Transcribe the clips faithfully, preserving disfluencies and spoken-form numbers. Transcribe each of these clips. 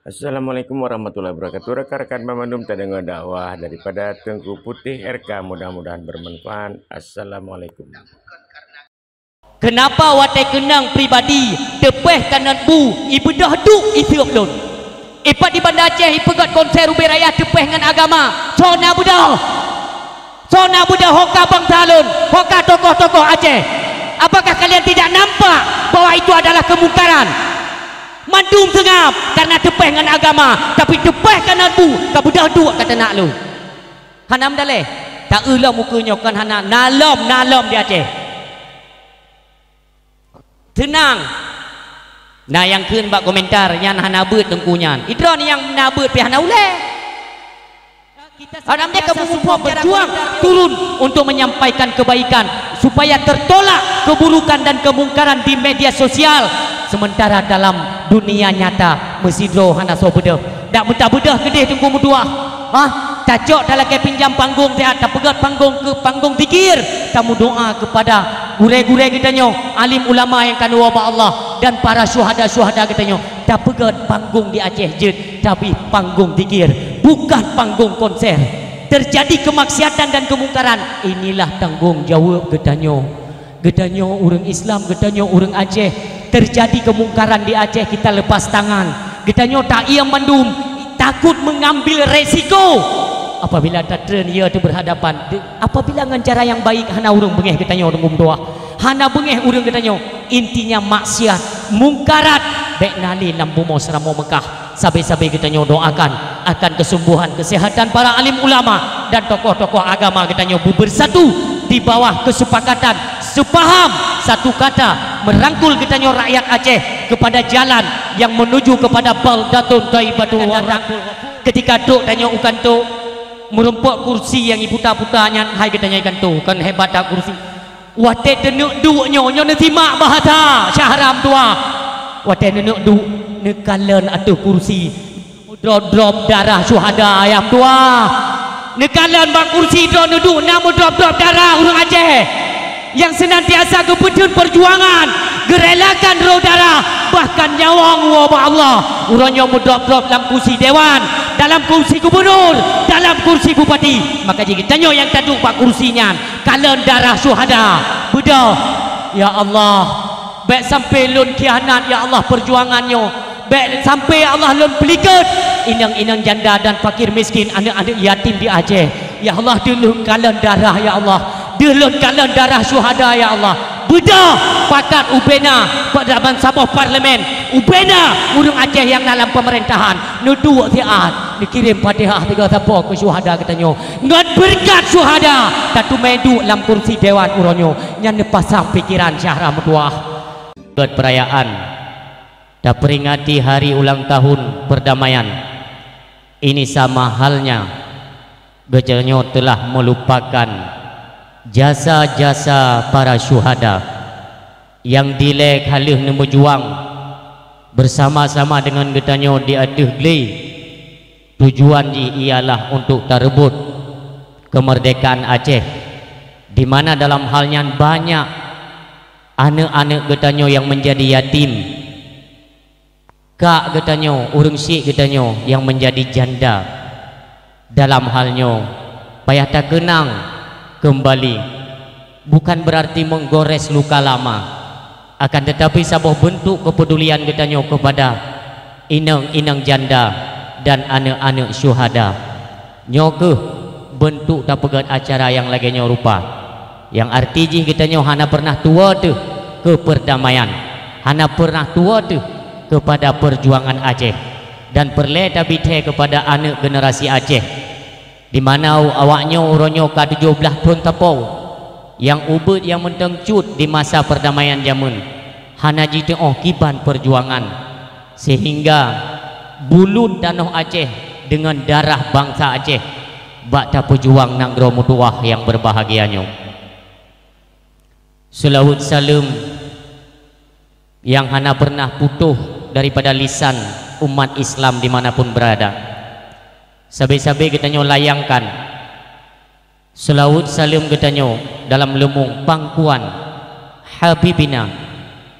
Assalamualaikum warahmatullahi wabarakatuh. Rakan-rakan banmandum, tadeungoe dakwah daripada Teungku Putéh R K, mudah-mudahan bermanfaat. Assalamualaikum. Keunapa watée keunong pribadi teupeh kanan bu, ibeudôh duek iseueb lôn? Ipat di Banda Aceh ipeugét konser ubé raya teupeh ngon agama, soe na beudôh? Soe na beudôh ho ka bansa lôn, ho ka tokoh-tokoh Aceh? Apakah kalian tidak nampak bahwa itu adalah kemungkaran? Mandum seungab karena teupeh ngon agama, tapi teupeh kanan bu ka beudôh duek ka teunak lôn. Hana meudaleh, ta-eu lom ukeue nyoe kon hana, na lom, na lom di Aceh. Teunang. Na nyang kheun bak komentar, nyan hana beuet teungku nyan. Idroe nyang na beuet pih hana ulée. Adam deh kamu muphom berjuang turun untuk menyampaikan kebaikan supaya tertolak keburukan dan kemungkaran di media sosial, sementara dalam dunia nyata meusidroe hana soe beudôh. Dak meuta beudôh keudeh teungku meutuah. Hah? Tacok talakée pinjam panggong siat, tapeugét panggong keu panggong zikir, tameudoa kepada gurée-gurée geutanyoe, alim ulama nyang ka neuwoe bak Allah, dan para syuhada-syuhada geutanyoe. Tapeugét panggong di Aceh jeuet, tapi panggong zikir, bukan panggong konser. Terjadi kemaksiatan dan kemungkaran, inilah tanggung jawab geutanyoe. Geutanyoe ureuëng Islam, geutanyoe ureuëng Aceh. Terjadi kemungkaran di Aceh, kita lepas tangan. Geutanyoe taiem mandum, takut mengambil resiko. Apabila tatreun, ya, teu berhadapan. De-, apabila ngon cara nyang baik, hana ureuëng beungéh geutanyoe, teungku meutuah. Hana beungéh ureuëng geutanyoe. Intinya maksiat, mungkarat, bék na lé lam bumoe Seuramoe Meukah. Sabe-sabe geutanyoe doakan akan kesembuhan, kesehatan para alim ulama dan tokoh-tokoh agama geutanyoe beubersatu di bawah kesepakatan, sepaham, satu kata, merangkul geutanyoe rakyat Aceh kepada jalan yang menuju kepada baldatun thaibatun wa rabbun. Ketika trok tanyoe u kantô, meurumpok kursi nyang iputa-puta nyan, hai geutanyoe i kantô, kon hebat that kursi. Watée teuneuk duek nyoe, nyoe neusimak bahasa Syahra meutuah. Watée neuneuk duek, neukalon ateueh kursi, meudrop-drop darah syuhada, ya meutuah. Neukalon bak kursi droe neuduek, na meudrop-drop darah ureuëng Aceh nyang senantiasa geupeutheun perjuangan, geurelakan roh darah, bahkan nyawöng woe bak Allah. Uroe nyoe meudrop-drop lam kursi dewan, dalam kursi gubunur, dalam kursi bupati. Maka jih geutanyoe nyang taduek bak kursi nyan, kalon darah syuhada. Beudôh, ya Allah, bék sampai lôn khianat, ya Allah, perjuangan nyoe. Bék sampai, ya Allah, lôn peulikot inong-inong janda dan fakir miskin, aneuk-aneuk yatim di Aceh. Ya Allah, deuh lôn kalon darah, ya Allah. Deuh lôn kalon darah syuhada, ya Allah. Beudôh pakat ubena pada bansaboh parlemen, ubena ureuëng Aceh nyang na lam peumeurintahon, neuduek siat, neukirém Fatihah tiga sapo keu syuhada geutanyoe. Ngon beureukat syuhada, tateumé duek lam kursi dewan uroe nyoe, nyan neupasang pikeran Syahra meutuah. Buet peurayaan, taperingati hari ulang tahun perdamaian. Ini sama halnya, geutanyoe telah melupakan jasa-jasa para syuhada nyang dilée ka lheueh neumeujuang bersama-sama dengan geutanyoe di ateueh glé. Tujuan jih ialah untuk tareubot kemerdekaan Aceh, di mana dalam hal nyan banyak aneuk-aneuk geutanyoe nyang menjadi yatim, kak geutanyoe, ureuëng syik geutanyoe nyang menjadi janda. Dalam hal nyoe, payah takeunang keumbali, bukan beurarti menggores luka lama, akan teutapi saboh beuntuk keupedulian geutanyoe keupada inong-inong janda dan aneuk-aneuk syuhada. Nyoe kheueh beuntuk tapeugét acara nyang lagée nyoe rupa, nyang arti jih geutanyoe hana peureunah tuwoe teuh keu peurdamaian, hana peureunah tuwoe teuh keupada peurjuangan Aceh, dan peureulée tabithée keupada aneuk generasi Aceh, di mana awaknyoe uroe nyoe ka tujoh blaih thon tapau, nyang ubit nyang mantong cut di masa peurdamaian jameun, hana jiteuoh kiban peurjuangan, sehingga buleuen tanoh Aceh deungon darah bansa Aceh bak tapeujuang nanggroe meutuwah nyang beubahgia nyoe. Seulaweuet saleuem nyang hana peureunah putôh daripada lisan umat Islam di mana pun beurada. Sabe-sabe geutanyoe layangkan seulaweuet saleuem geutanyoe dalam leumong pangkuan Habibina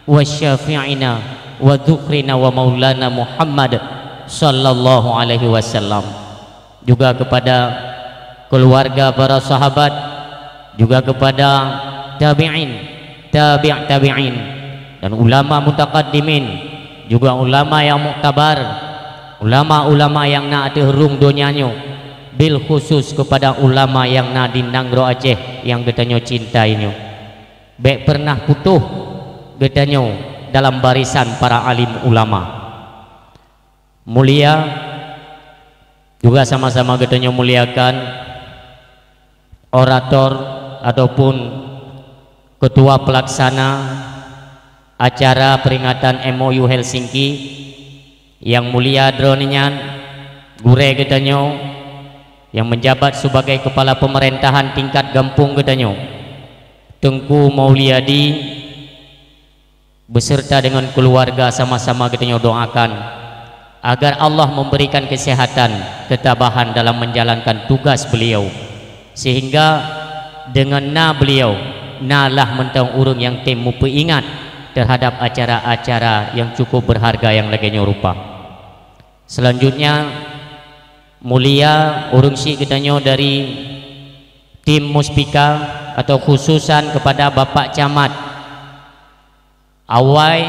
wa Syafi'ina wa Dzukhrina wa Maulana Muhammad Sallallahu alaihi wasallam, juga kepada keluarga para sahabat, juga kepada tabi'in, tabi' tabi'in, dan ulama mutaqaddimin, juga ulama yang muktabar, ulama-ulama yang na ateueh rhueng donya nyoe, bil khusus kepada ulama yang na di nanggroe Aceh yang geutanyoe cintai nyoe. Bék pernah putôh geutanyoe dalam barisan para alim ulama. Mulia, juga sama-sama geutanyoe muliakan orator ataupun ketua pelaksana acara peringatan M O U Helsinki, yang mulia droeneuh nyan, gurée geutanyoe, yang menjabat sebagai kepala pemerintahan tingkat gampông geutanyoe, Teungku Mauliadi, beserta dengan keluarga sama-sama geutanyoe doakan agar Allah memberikan kesehatan, ketabahan dalam menjalankan tugas beliau, sehingga dengan na beliau, na lah mantong ureuëng nyang tem meupeuingat terhadap acara-acara yang cukup berharga yang lagée nyoe rupa. Selanjutnya, mulia ureuëng syiek geutanyoe dari tim Muspika atau khususan kepada Bapak Camat. Awai,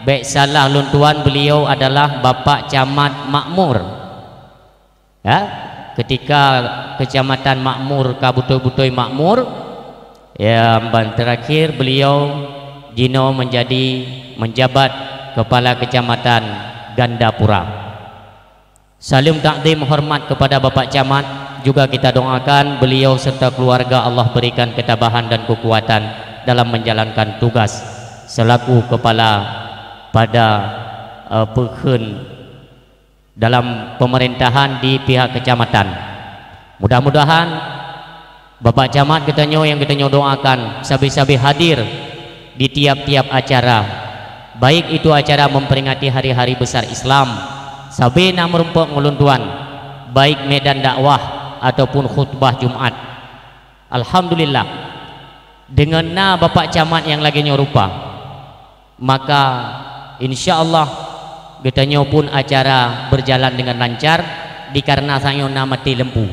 bék salah lôn tuan, beliau adalah Bapak Camat Makmur. Ya, ketika Kecamatan Makmur ka beutôi-beutôi makmur, ya, ban terakhir beliau jinoe menjadi menjabat Kepala Kecamatan Gandapura. Saleuem takzim hormat kepada Bapak Camat, juga kita doakan beliau serta keluarga Allah berikan ketabahan dan kekuatan dalam menjalankan tugas selaku kepala pada, eh, peukheun dalam pemerintahan di pihak kecamatan. Mudah-mudahan Bapak Camat geutanyoe nyang geutanyoe doakan sabe-sabe hadir di tiap-tiap acara, baik itu acara memperingati hari-hari besar Islam, sabe na meurumpok ngon lôn tuan, baik medan dakwah ataupun khutbah Jumat. Alhamdulillah, deungon na Bapak Camat nyang lagée nyoe rupa, maka insya Allah geutanyoe pun acara berjalan dengan lancar, dikareuna sang nyoe na maté lampu.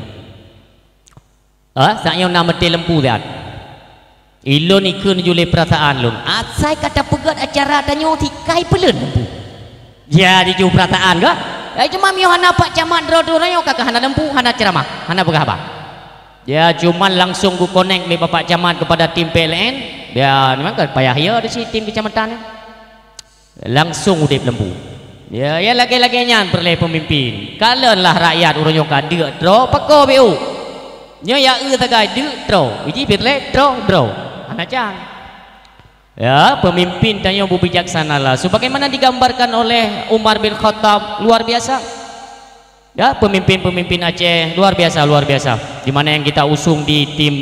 Ah, sang nyoe na maté lampu siat. Ilôn ikheun ju lé peurasaan lôn. Asai ka tapeugét acara tanyoe sikai peuleuet lampu. Ya, di ju peurasaan ka. Eh, cuma miyuh hana Pak Camat droe-droe nyoe ka, ka hana lampu, hana ceramah, hana peugah haba. Ya, cuman langsung geukonek lé Bapak Camat kepada tim P L N. Ya, memang kan payah ya di si tim kecamatan. Langsung udeb lampu. Ya, ya lagée-lagée nyan peureulée peumimpin. Kalon lah rakyat uroe nyoe ka deuk droe pako B U. Nyoe ya eu sagai deuk droe, iji peureulée droe, droe. Hana can. Ya, pemimpin tanyoe beubijaksanalah sebagaimana digambarkan oleh Umar bin Khattab, luar biasa. Ya, pemimpin-pemimpin Aceh luar biasa, luar biasa. Di mana yang kita usung di tim,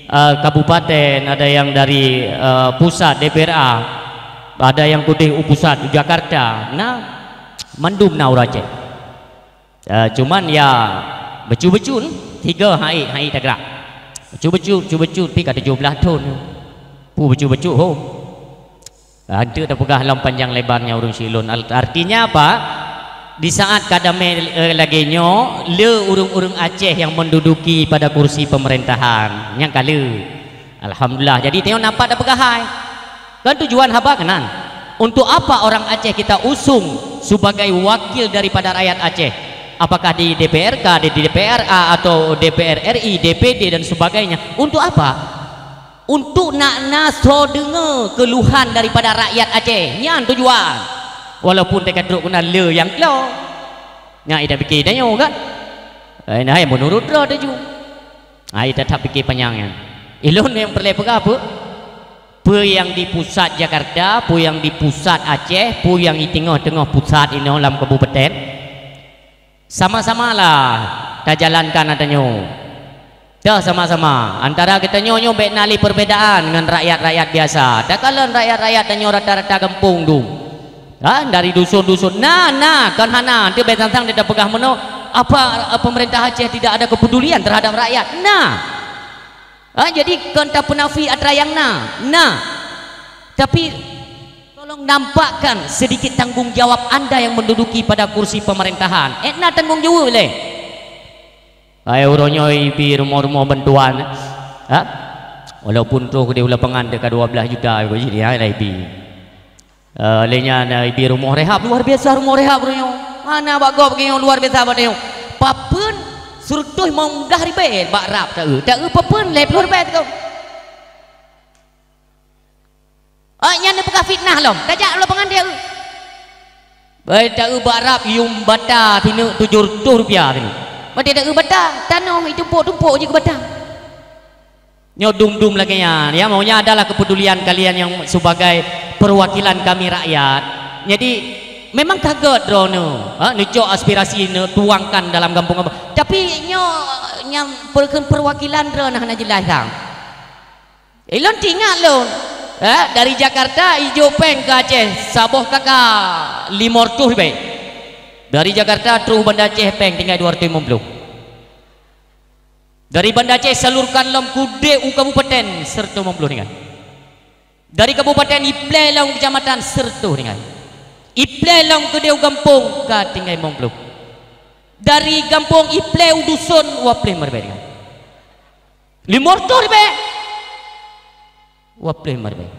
eh, kabupaten, ada yang dari, eh, pusat D P R A, ada yang kudeh u pusat u Jakarta. Nah, mandum na ureuëng Aceh. Eh, cuman ya becu-becu ni, tiga hai, hai tagrak. Becu-becu, becu-becu pi ka tujuh belas thon. Pu becu-becu ho. Hantu tapeugah lom panjang lebarnya ureuëng silon. Al-, artinya apa? Di saat kadamé, eh, lagée nyoe, le ureuëng-ureuëng Aceh yang menduduki pada kursi pemerintahan. Nyang ka le. Alhamdulillah. Jadi tanyoe nampak tapeugah hai. Kan tujuan haba keunan. Untuk apa orang Aceh kita usung sebagai wakil daripada rakyat Aceh? Apakah di D P R K, di D P R A atau D P R R I, D P D dan sebagainya? Untuk apa? Untuk nak na soe deungoe keluhan daripada rakyat Aceh. Nyan tujuan. Walaupun teuka trok keunan le nyang klo. Nyan ita pikir tanyoe kan? Eh, nah, menurut droe tuju. Nah, ita that pikir panyang nyan. Ilôn nyang peureulée peugah apa? Peue nyang di pusat Jakarta, peue nyang di pusat Aceh, peue nyang di teungoh-teungoh pusat inoe lam kabupaten. Sama-samalah tajalankan ata nyoe. Dah sama-sama, antara geutanyoe nyoe bék na lé perbedaan ngon rakyat-rakyat biasa. Takalon rakyat-rakyat tanyoe rata-rata gampông dum. Ha, dari dusun-dusun. Na, na, kon hana. Nanti bék sang-sang tapeugah meunoe, apa, eh, pemerintah Aceh tidak ada kepedulian terhadap rakyat? Na. Ha, jadi kon tapeunafi atra nyang na. Na. Tapi, tolong Nampakkan sedikit tanggung jawab anda yang menduduki pada kursi pemerintahan. Ék na tanggung jaweueb lé. Hai uroe nyoe ibi rumoh-rumoh bantuan. Ha? Walaupun troh di lapangan teuka dua belas juta ko jih ya, ibi. Eh, lé nyan, eh, ibi rumoh rehab luar biasa, rumoh rehab uroe nyoe. Hana bak gob geuh nyoe luar biasa bak nyoe. Papeuen seureutôh limong blah ribèe bak rab taeu. Taeu papeuen lhèe ploh ribèe teuka. Oh, nyan neupeugah fitnah lom. Tajak lom peungan dia. Bai taeu bak rab yum bata sineuk tujoh reutôh rupiah sineuk. Watèe taeu bata, tanoh itumpôk-tumpôk jih keu bata. Nyoe dum-dum lagèe nyan, ya, maunya adalah kepedulian kalian yang sebagai perwakilan kami rakyat. Jadi, memang ka gèt droeneuh, ha, neucok aspirasi neutuangkan dalam gampông apa. Tapi nyoe nyang per-, perwakilan droeneuh hana jeulaih sang. Ilôn teuingat lôn, eh, dari Jakarta ijok péng keu Aceh saboh kaka limong reutôh ribèe. Dari Jakarta troh Banda Aceh péng tinggai dua reutôh limong ploh. Dari Banda Aceh salurkan lom keudéh u kabupaten seureutôh limong ploh tinggai. Dari kabupaten iplè lom keucamatan seureutôh tinggai. Iplè lom keudéh u gampông ka tinggai limong ploh. Dari gampông iplè u duson dua ploh limong ribèe tinggai. Limong reutôh ribèe. Dua ploh limong ribèe.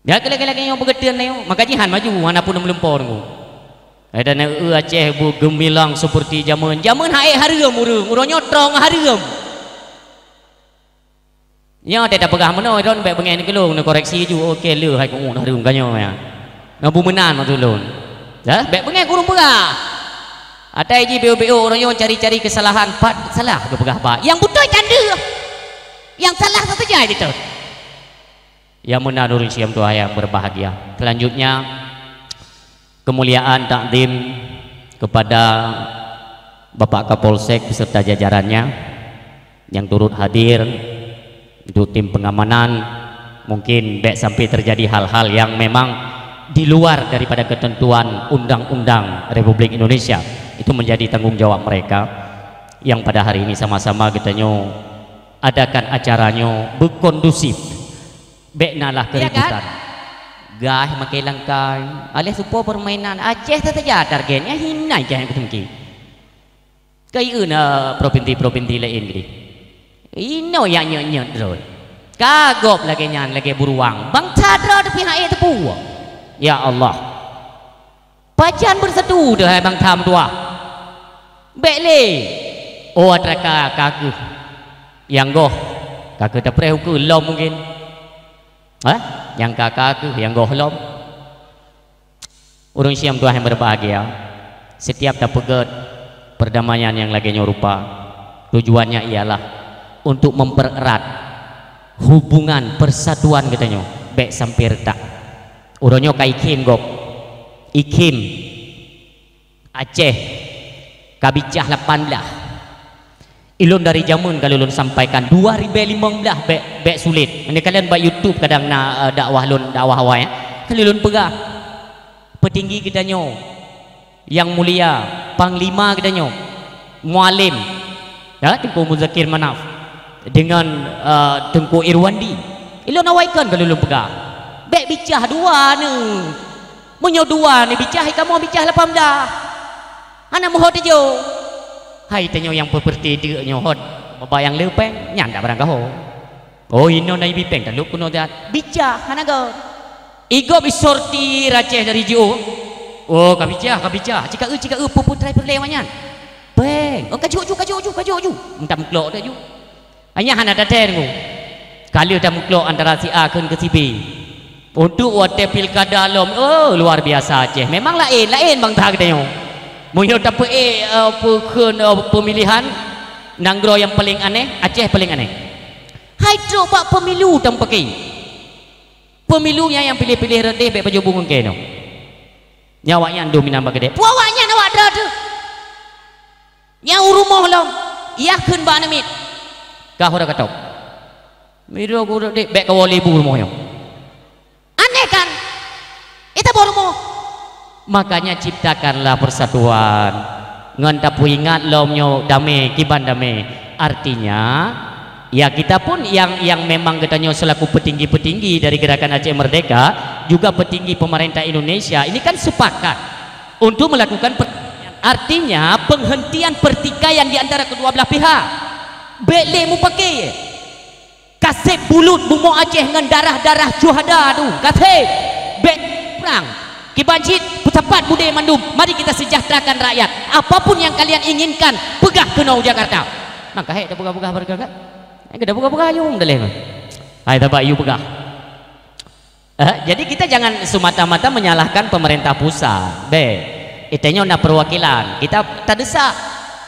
Ya, keu lagèe-lagèe nyoe peugeuteun nyoe, maka jihan maju, hana pun meulumpo deungoe. Ada na eu Aceh bu geumilang seperti jameun. Jameun hai hareuem ureueng, uroe nyoe trong hareuem. Nyoe teuh tapeugah meunoe, droen bèk beungèh keu lôn, neukoreksi ju, oke, le hai keu hareuem ka nyoe ya. Ngon bu meunan maksud lôn. Ya, bèk beungèh keu ureueng peugah. Atai jih beu-beu uroe nyoe cari-cari kesalahan, pat salah geupeugah bak. Nyang beutôi tan deuh. Nyang salah sapeue jai teuh. Ya meunan ureueng siam tuha yang berbahagia. Selanjutnya, kemuliaan takzim kepada Bapak Kapolsek beserta jajarannya yang turut hadir untuk tim pengamanan. Mungkin bèk sampai terjadi hal-hal yang memang di luar daripada ketentuan undang-undang Republik Indonesia. Itu menjadi tanggung jawab mereka yang pada hari ini sama-sama geutanyoe adakan acara nyoe beukondusif. Bèk na lah Ya kan? keributan. Gaih makai langkai. Aléh supo permainan. Aceh saja targetnya hina Aceh nyang keuteumki. Keu ieu na provinsi-provinsi laén geuh. Inoe nyang nyet-nyet droe. Ka gob lagèe nyan lagèe buruang. Bangsa droe teupihak ék teupeue. Ya Allah. Pajan beusatu teuh hai bangsa meutuwah. Bèk lé. Oh, atra ka, ka keuh. Nyang goh. Ka keuh tapreh ukeue lom mungken. Hah? Nyang ka, ka keuh, nyang goh lom. Ureueng siam tuha yang berbahagia, setiap tapeugèt perdamaian yang lagèe nyoe rupa, tujuannya ialah untuk mempererat hubungan persatuan geutanyoe, bèk sampai retak. Uroe nyoe ka ikhém gob, ikhém Aceh ka bicah lapan blah. Ilôn dari jameun ka lôn sampaikan, dua ribèe limong blah bèk, bèk sulet. Meunyoe kalon bak YouTube kadang na, eh, dakwah lôn, dakwah awai, eh. Ka lôn peugah, peutinggi geutanyoe, yang mulia, panglima geutanyoe, Mualem, ya, Teungku Muzakir Manaf, deungon, eh, Teungku Irwandi. Ilôn awai kon ka lôn peugah. Bèk bicah dua neuh. Meunyoe dua neuh bicah, kamoe bicah lapan blah. Hana meuhot teujok. Hai tanyoe nyang peupeureuté deuk nyoe hot, bak nyang le péng, nyan dak barang gaho. Oh, inoe na ibi péng, talop keunoe that. Bicah, hana göt. Igob isorti raceh dari jiôh. Oh, ka bicah, ka bicah. Cika eu, cika eu, peue-peue trai peureulèe awak nyan. Péng. Oh, ka jok ju, ka jok ju, ka jok ju. Meutam klok dak ju. Nyan hana tatem deungoe. Ka lheueh tameuklok antara si A kheun keu si B. Untuk watèe pilkada lom, oh, luar biasa Aceh. Memang laén, laén bangsa geutanyoe. Meunyoe tapeuék, eh, peue kheun, eh, pemilihan, nanggroe nyang paleng aneh, Aceh paleng aneh. Hai trok bak pemilu tameupakè. Pemilu nyan nyang piléh-piléh rot deh bèk pajoh bu ngon kèe nyoe. Nyan awak nyan dum inan bak keudè. Peue awak nyan awak droe teuh. Nyang u rumoh lom, yah kheun bak aneuk miet. Ka udah katôb. Mido gurèe dek bèk kawoe lé bu rumoh nyoe. Aneh kan? Ita boh rumoh. Makanya ciptakanlah persatuan. Ngon tapeuingat lom nyoe damé, kiban damé. Artinya, Ya, kita pun yang, yang memang geutanyoe selaku petinggi-petinggi dari Gerakan Aceh Merdeka, juga petinggi pemerintah Indonesia, ini kan sepakat untuk melakukan perdamaian. Artinya, penghentian pertikaian di antara kedua belah pihak. Bék lé mupake. Kaseb bulut bumoe Aceh ngon darah-darah syuhada tu. Kaseb. Bék prang. Kiban cit, peusapat budé mandum. Mari kita sejahterakan rakyat. Apapun yang kalian inginkan, peugah keunoe u Jakarta. Maka hek tapeugah-peugah barangkakat. Hek tapeugah-peugah yum daleh. Hai, tabak yum peugah. Eh, jadi kita jangan semata-mata menyalahkan pemerintah pusat. Bék. Itanyoe na perwakilan. Kita tadesak.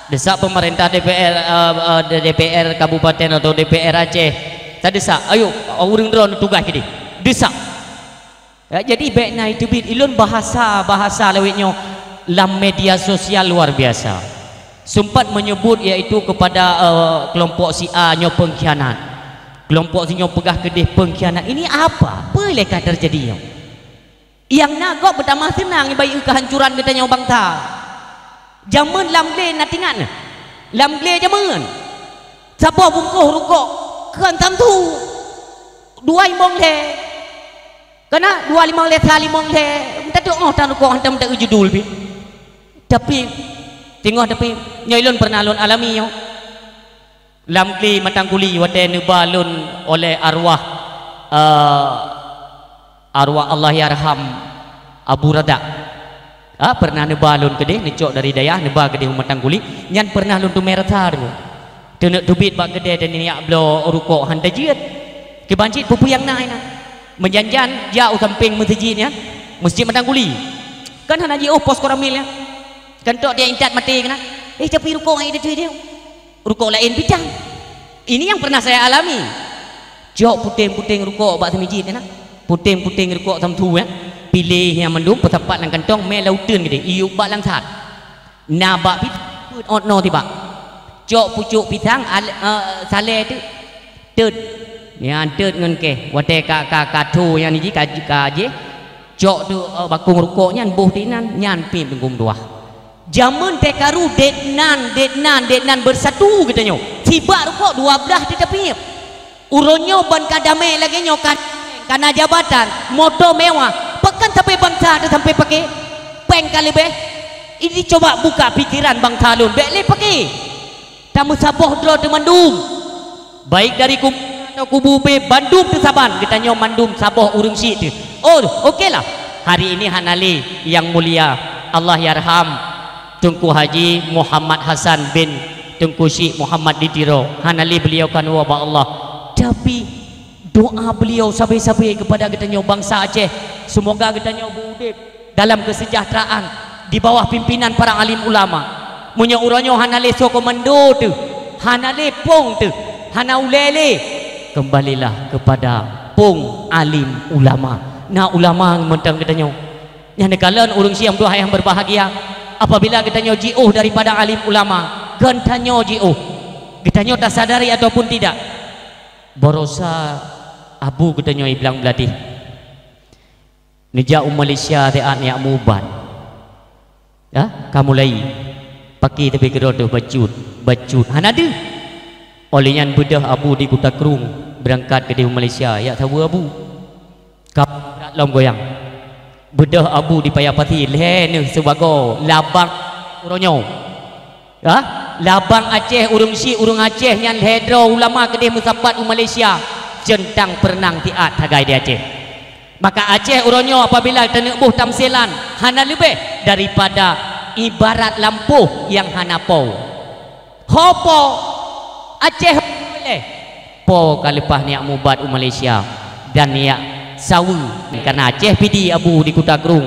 Desak pemerintah D P R, eh, eh, D P R kabupaten atau D P R Aceh. Tadesak. Ayo, ureuëng droe tugas keudeh. Desak. Ya, jadi bék na iteubiet ilôn bahasa-bahasa lawét nyoe lam media sosial luar biasa. Sempat menyebut yaitu kepada, eh, kelompok si A nyoe pengkhianat. Kelompok si nyoe peugah keudeh pengkhianat. Ini apa? Peue lé ka terjadi nyoe? Nyang na gob beutamah seunang bayeue kehancuran geutanyoe bansa. Jameun lam glé na tingat na. Lam glé jameun. Saboh bungkôh rukok kheun samsu. Dua limong lhèe. Kana dua limong lhèe, sa limong lhèe. Meutateuoh tan rukok hantom teu judul pih. Tapi, teungoh tapi, nyoe lôn pernah lôn alami nyoe. Lam glé Matang Kuli watée neuba lôn oleh arwah, eh, arwah Allahyarham Abu Radak. Ah, pernah neuba lôn keudeh, neucok dari dayah, neuba keudeh u Matang Kuli. Nyan pernah lôn teumé rasa deungoe. Teuneuk teubiet bak keudè dan neujak bloe rukok han tajeuet. Kiban cit peue-peue nyang na inan. Meujan-jan jak u sampéng meuseujid nyan, meuseujid Matang Kuli. Kan hana jiôh pos koramil nyan. Kan tok dia intat maté keunan. Eh, tapi rukok nyan ida teuh dia. Rukok laén pitang. Ini yang pernah saya alami. Cok puténg-puténg rukok bak seumijit nyan. Puténg-puténg rukok samsu nyan. Piléh nyan mandum peusapat lam kantong, mé lam uteuen keudeh, iyup bak langsat. Na bak pit-, peuet ot noe tibak. Cok pucok pisang, al-, eh, salée teuk. Teut. Nyan teut ngon keh. Watée ka, ka, ka tho nyan jih, ka, ka jih. Cok teuk, eh, bakong rukok nyan, boh teuh inan, nyan pih teunggom tuah. Jameun teuh karu, det nan, det nan, det nan beusatu geutanyoe. Sibak rukok dua blaih teuh tapiep. Uroe nyoe ban ka damé lagée nyoe kan, kana jabatan, moto mewah, pakon sabe bansa teuh sampé paké? Péng ka leubeh? Ini coba buka pikiran bansa lôn, bék lé paké. Tameusaboh droe teuh mandum. Baik dari kubu A atau kubu B, bandum teuh saban, geutanyoe mandum saboh ureuëng syiek teuh. Oh, oke lah. Hari ini hana lé, Yang Mulia Allahyarham Teungku Haji Muhammad Hasan bin Teungku Syiek Muhammad di Tiro. Hana lé beliau ka neuwoe bak Allah. Tapi, doa beliau sabe-sabe kepada geutanyoe bansa Aceh. Semoga geutanyoe beuudeb dalam kesejahteraan di bawah pimpinan para alim ulama. Meunyoe uroe nyoe hana lé soe komando teuh, hana lé pong teuh, hana ulée lé, kembalilah kepada pong alim ulama. Na ulama mantong geutanyoe. Nyang neukalon ureuëng syiek dua yang berbahagia, apabila geutanyoe jiôh daripada alim ulama, geutanyoe jiôh. Geutanyoe tasadari ataupun tidak, barosa abu geutanyoe i Blang Bladeh neujak u Malaysia siat neujak meuubat. Ya, ka mulai paké tapi keudroe teuh bacut, bacut. Hana deuh. Oleh nyan beudôh abu di Kuta Krueng, beurangkat keudeh u Malaysia, jak saweue abu. Ka brat lom goyang. Beudôh abu di Paya Pasi, lhée neuh sibagoe labang uroe nyoe. Ha? Labang Aceh, ureuëng syiek, ureuëng Aceh nyan lhée droe ulama keudeh meusapat u Malaysia, ceunitang peureunang siat sagai di Aceh. Maka Aceh uroe nyoe apabila taneuk boh tamsilan, hana leubeh daripada ibarat lampôh nyang hana po. Ho po, Aceh ho lé. Po ka leupah neujak meuubat u Malaysia dan neujak saweue. Karena Aceh Pidie abu di Kuta Krueng,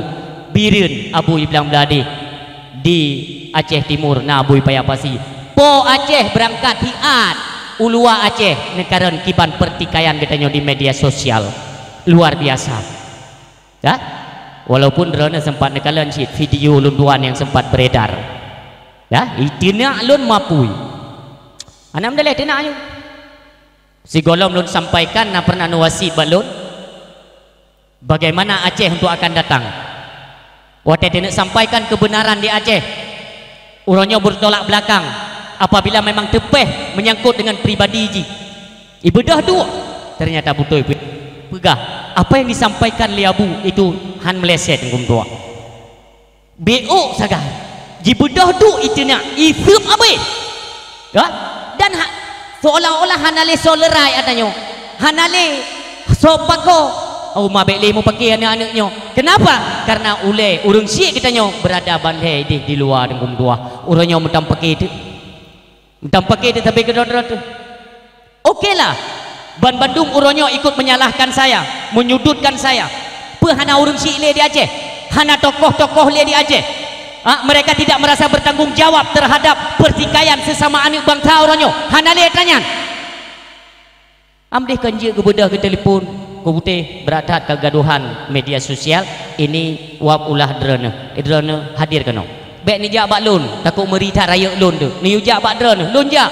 Bireuen abu i Blang Bladeh, di Aceh Timur na abu i Paya Pasi. Po Aceh beurangkat siat u luwa Aceh neukalon kiban pertikaian geutanyoe di media sosial. Luar biasa. Ya? Walaupun droeneuh sempat neukalon cit video lôn tuan nyang sempat beredar. Ya, i teunak lôn mapui. Hana meudaleh teunak nyoe. Sigohlom lôn sampaikan na pernah neuwasiet bak lôn, bagaimana Aceh untuk akan datang. Watée teuneuk sampaikan kebenaran di Aceh, uroe nyoe beutolak beulakang apabila memang teupeh menyangkut dengan pribadi jih. Ibeudôh duek, ternyata beutôi pe-, peugah, apa yang disampaikan lé Abu itu han meleset, Teungku meutuah. Beu sagai. Jibeudôh duek iteunak, iseup abéh. Ya? Dan ha-, seolah-olah hana lé soe leurai ata nyoe. Hana lé soe pakoe. Oh, ma bék lé mupake aneuk-aneuk nyoe. Kenapa? Karena ulée ureuëng syiek geutanyoe beurada ban lhée ideh di luwa, Teungku meutuah. Uroe nyoe meutam pake teuk. Meutam pake teuk sabe keudroe-droe teuh. Okelah, banmandum uroe nyoe ikut menyalahkan saya, menyudutkan saya. Peue hana ureuëng syiek lé di Aceh? Hana tokoh-tokoh lé di Aceh? Ha, mereka tidak merasa bertanggung jawab terhadap pertikaian sesama aneuk bangsa uroe nyoe? Hana lé ata nyan? Amdeh kon jeuet geubeudôh keu telepon, keu putéh, brat that keugaduhan media sosial, ini wab ulah droeneuh, droeneuh hadir keunoe. Bék neujak bak lôn, takot meuri that rayeuk lôn teuh. Neuyue jak bak droeneuh, lôn jak.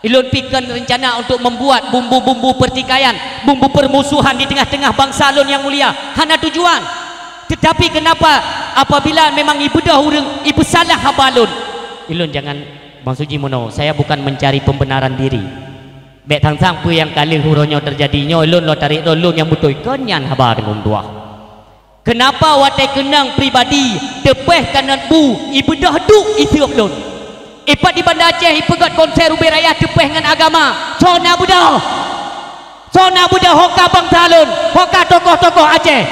Ilôn pih kon reuncana untuk membuat bumbu-bumbu pertikaian, bumbu permusuhan di tengah-tengah bangsa lôn nyang mulia. Hana tujuan. Tetapi kenapa apabila memang ibeudôh ureuëng, ipeusalah haba lôn? Ilôn jangan, maksud jih meunoe, saya bukan mencari pembenaran diri. Bék sang-sang peue nyang ka lheueh uroe nyoe teujadi nyoe, lôn lôn tarek droe lôn nyang beutôi, kon nyan haba Teungku meutuah. Kenapa watée keunong pribadi teupeh kanot bu ibeudôh duek iseup lôn? Ipat di Banda Aceh ipeugét konser ubé raya teupeh ngon agama, soe na beudôh? Soe na beudôh ho ka bangsa lôn, ho ka tokoh-tokoh Aceh?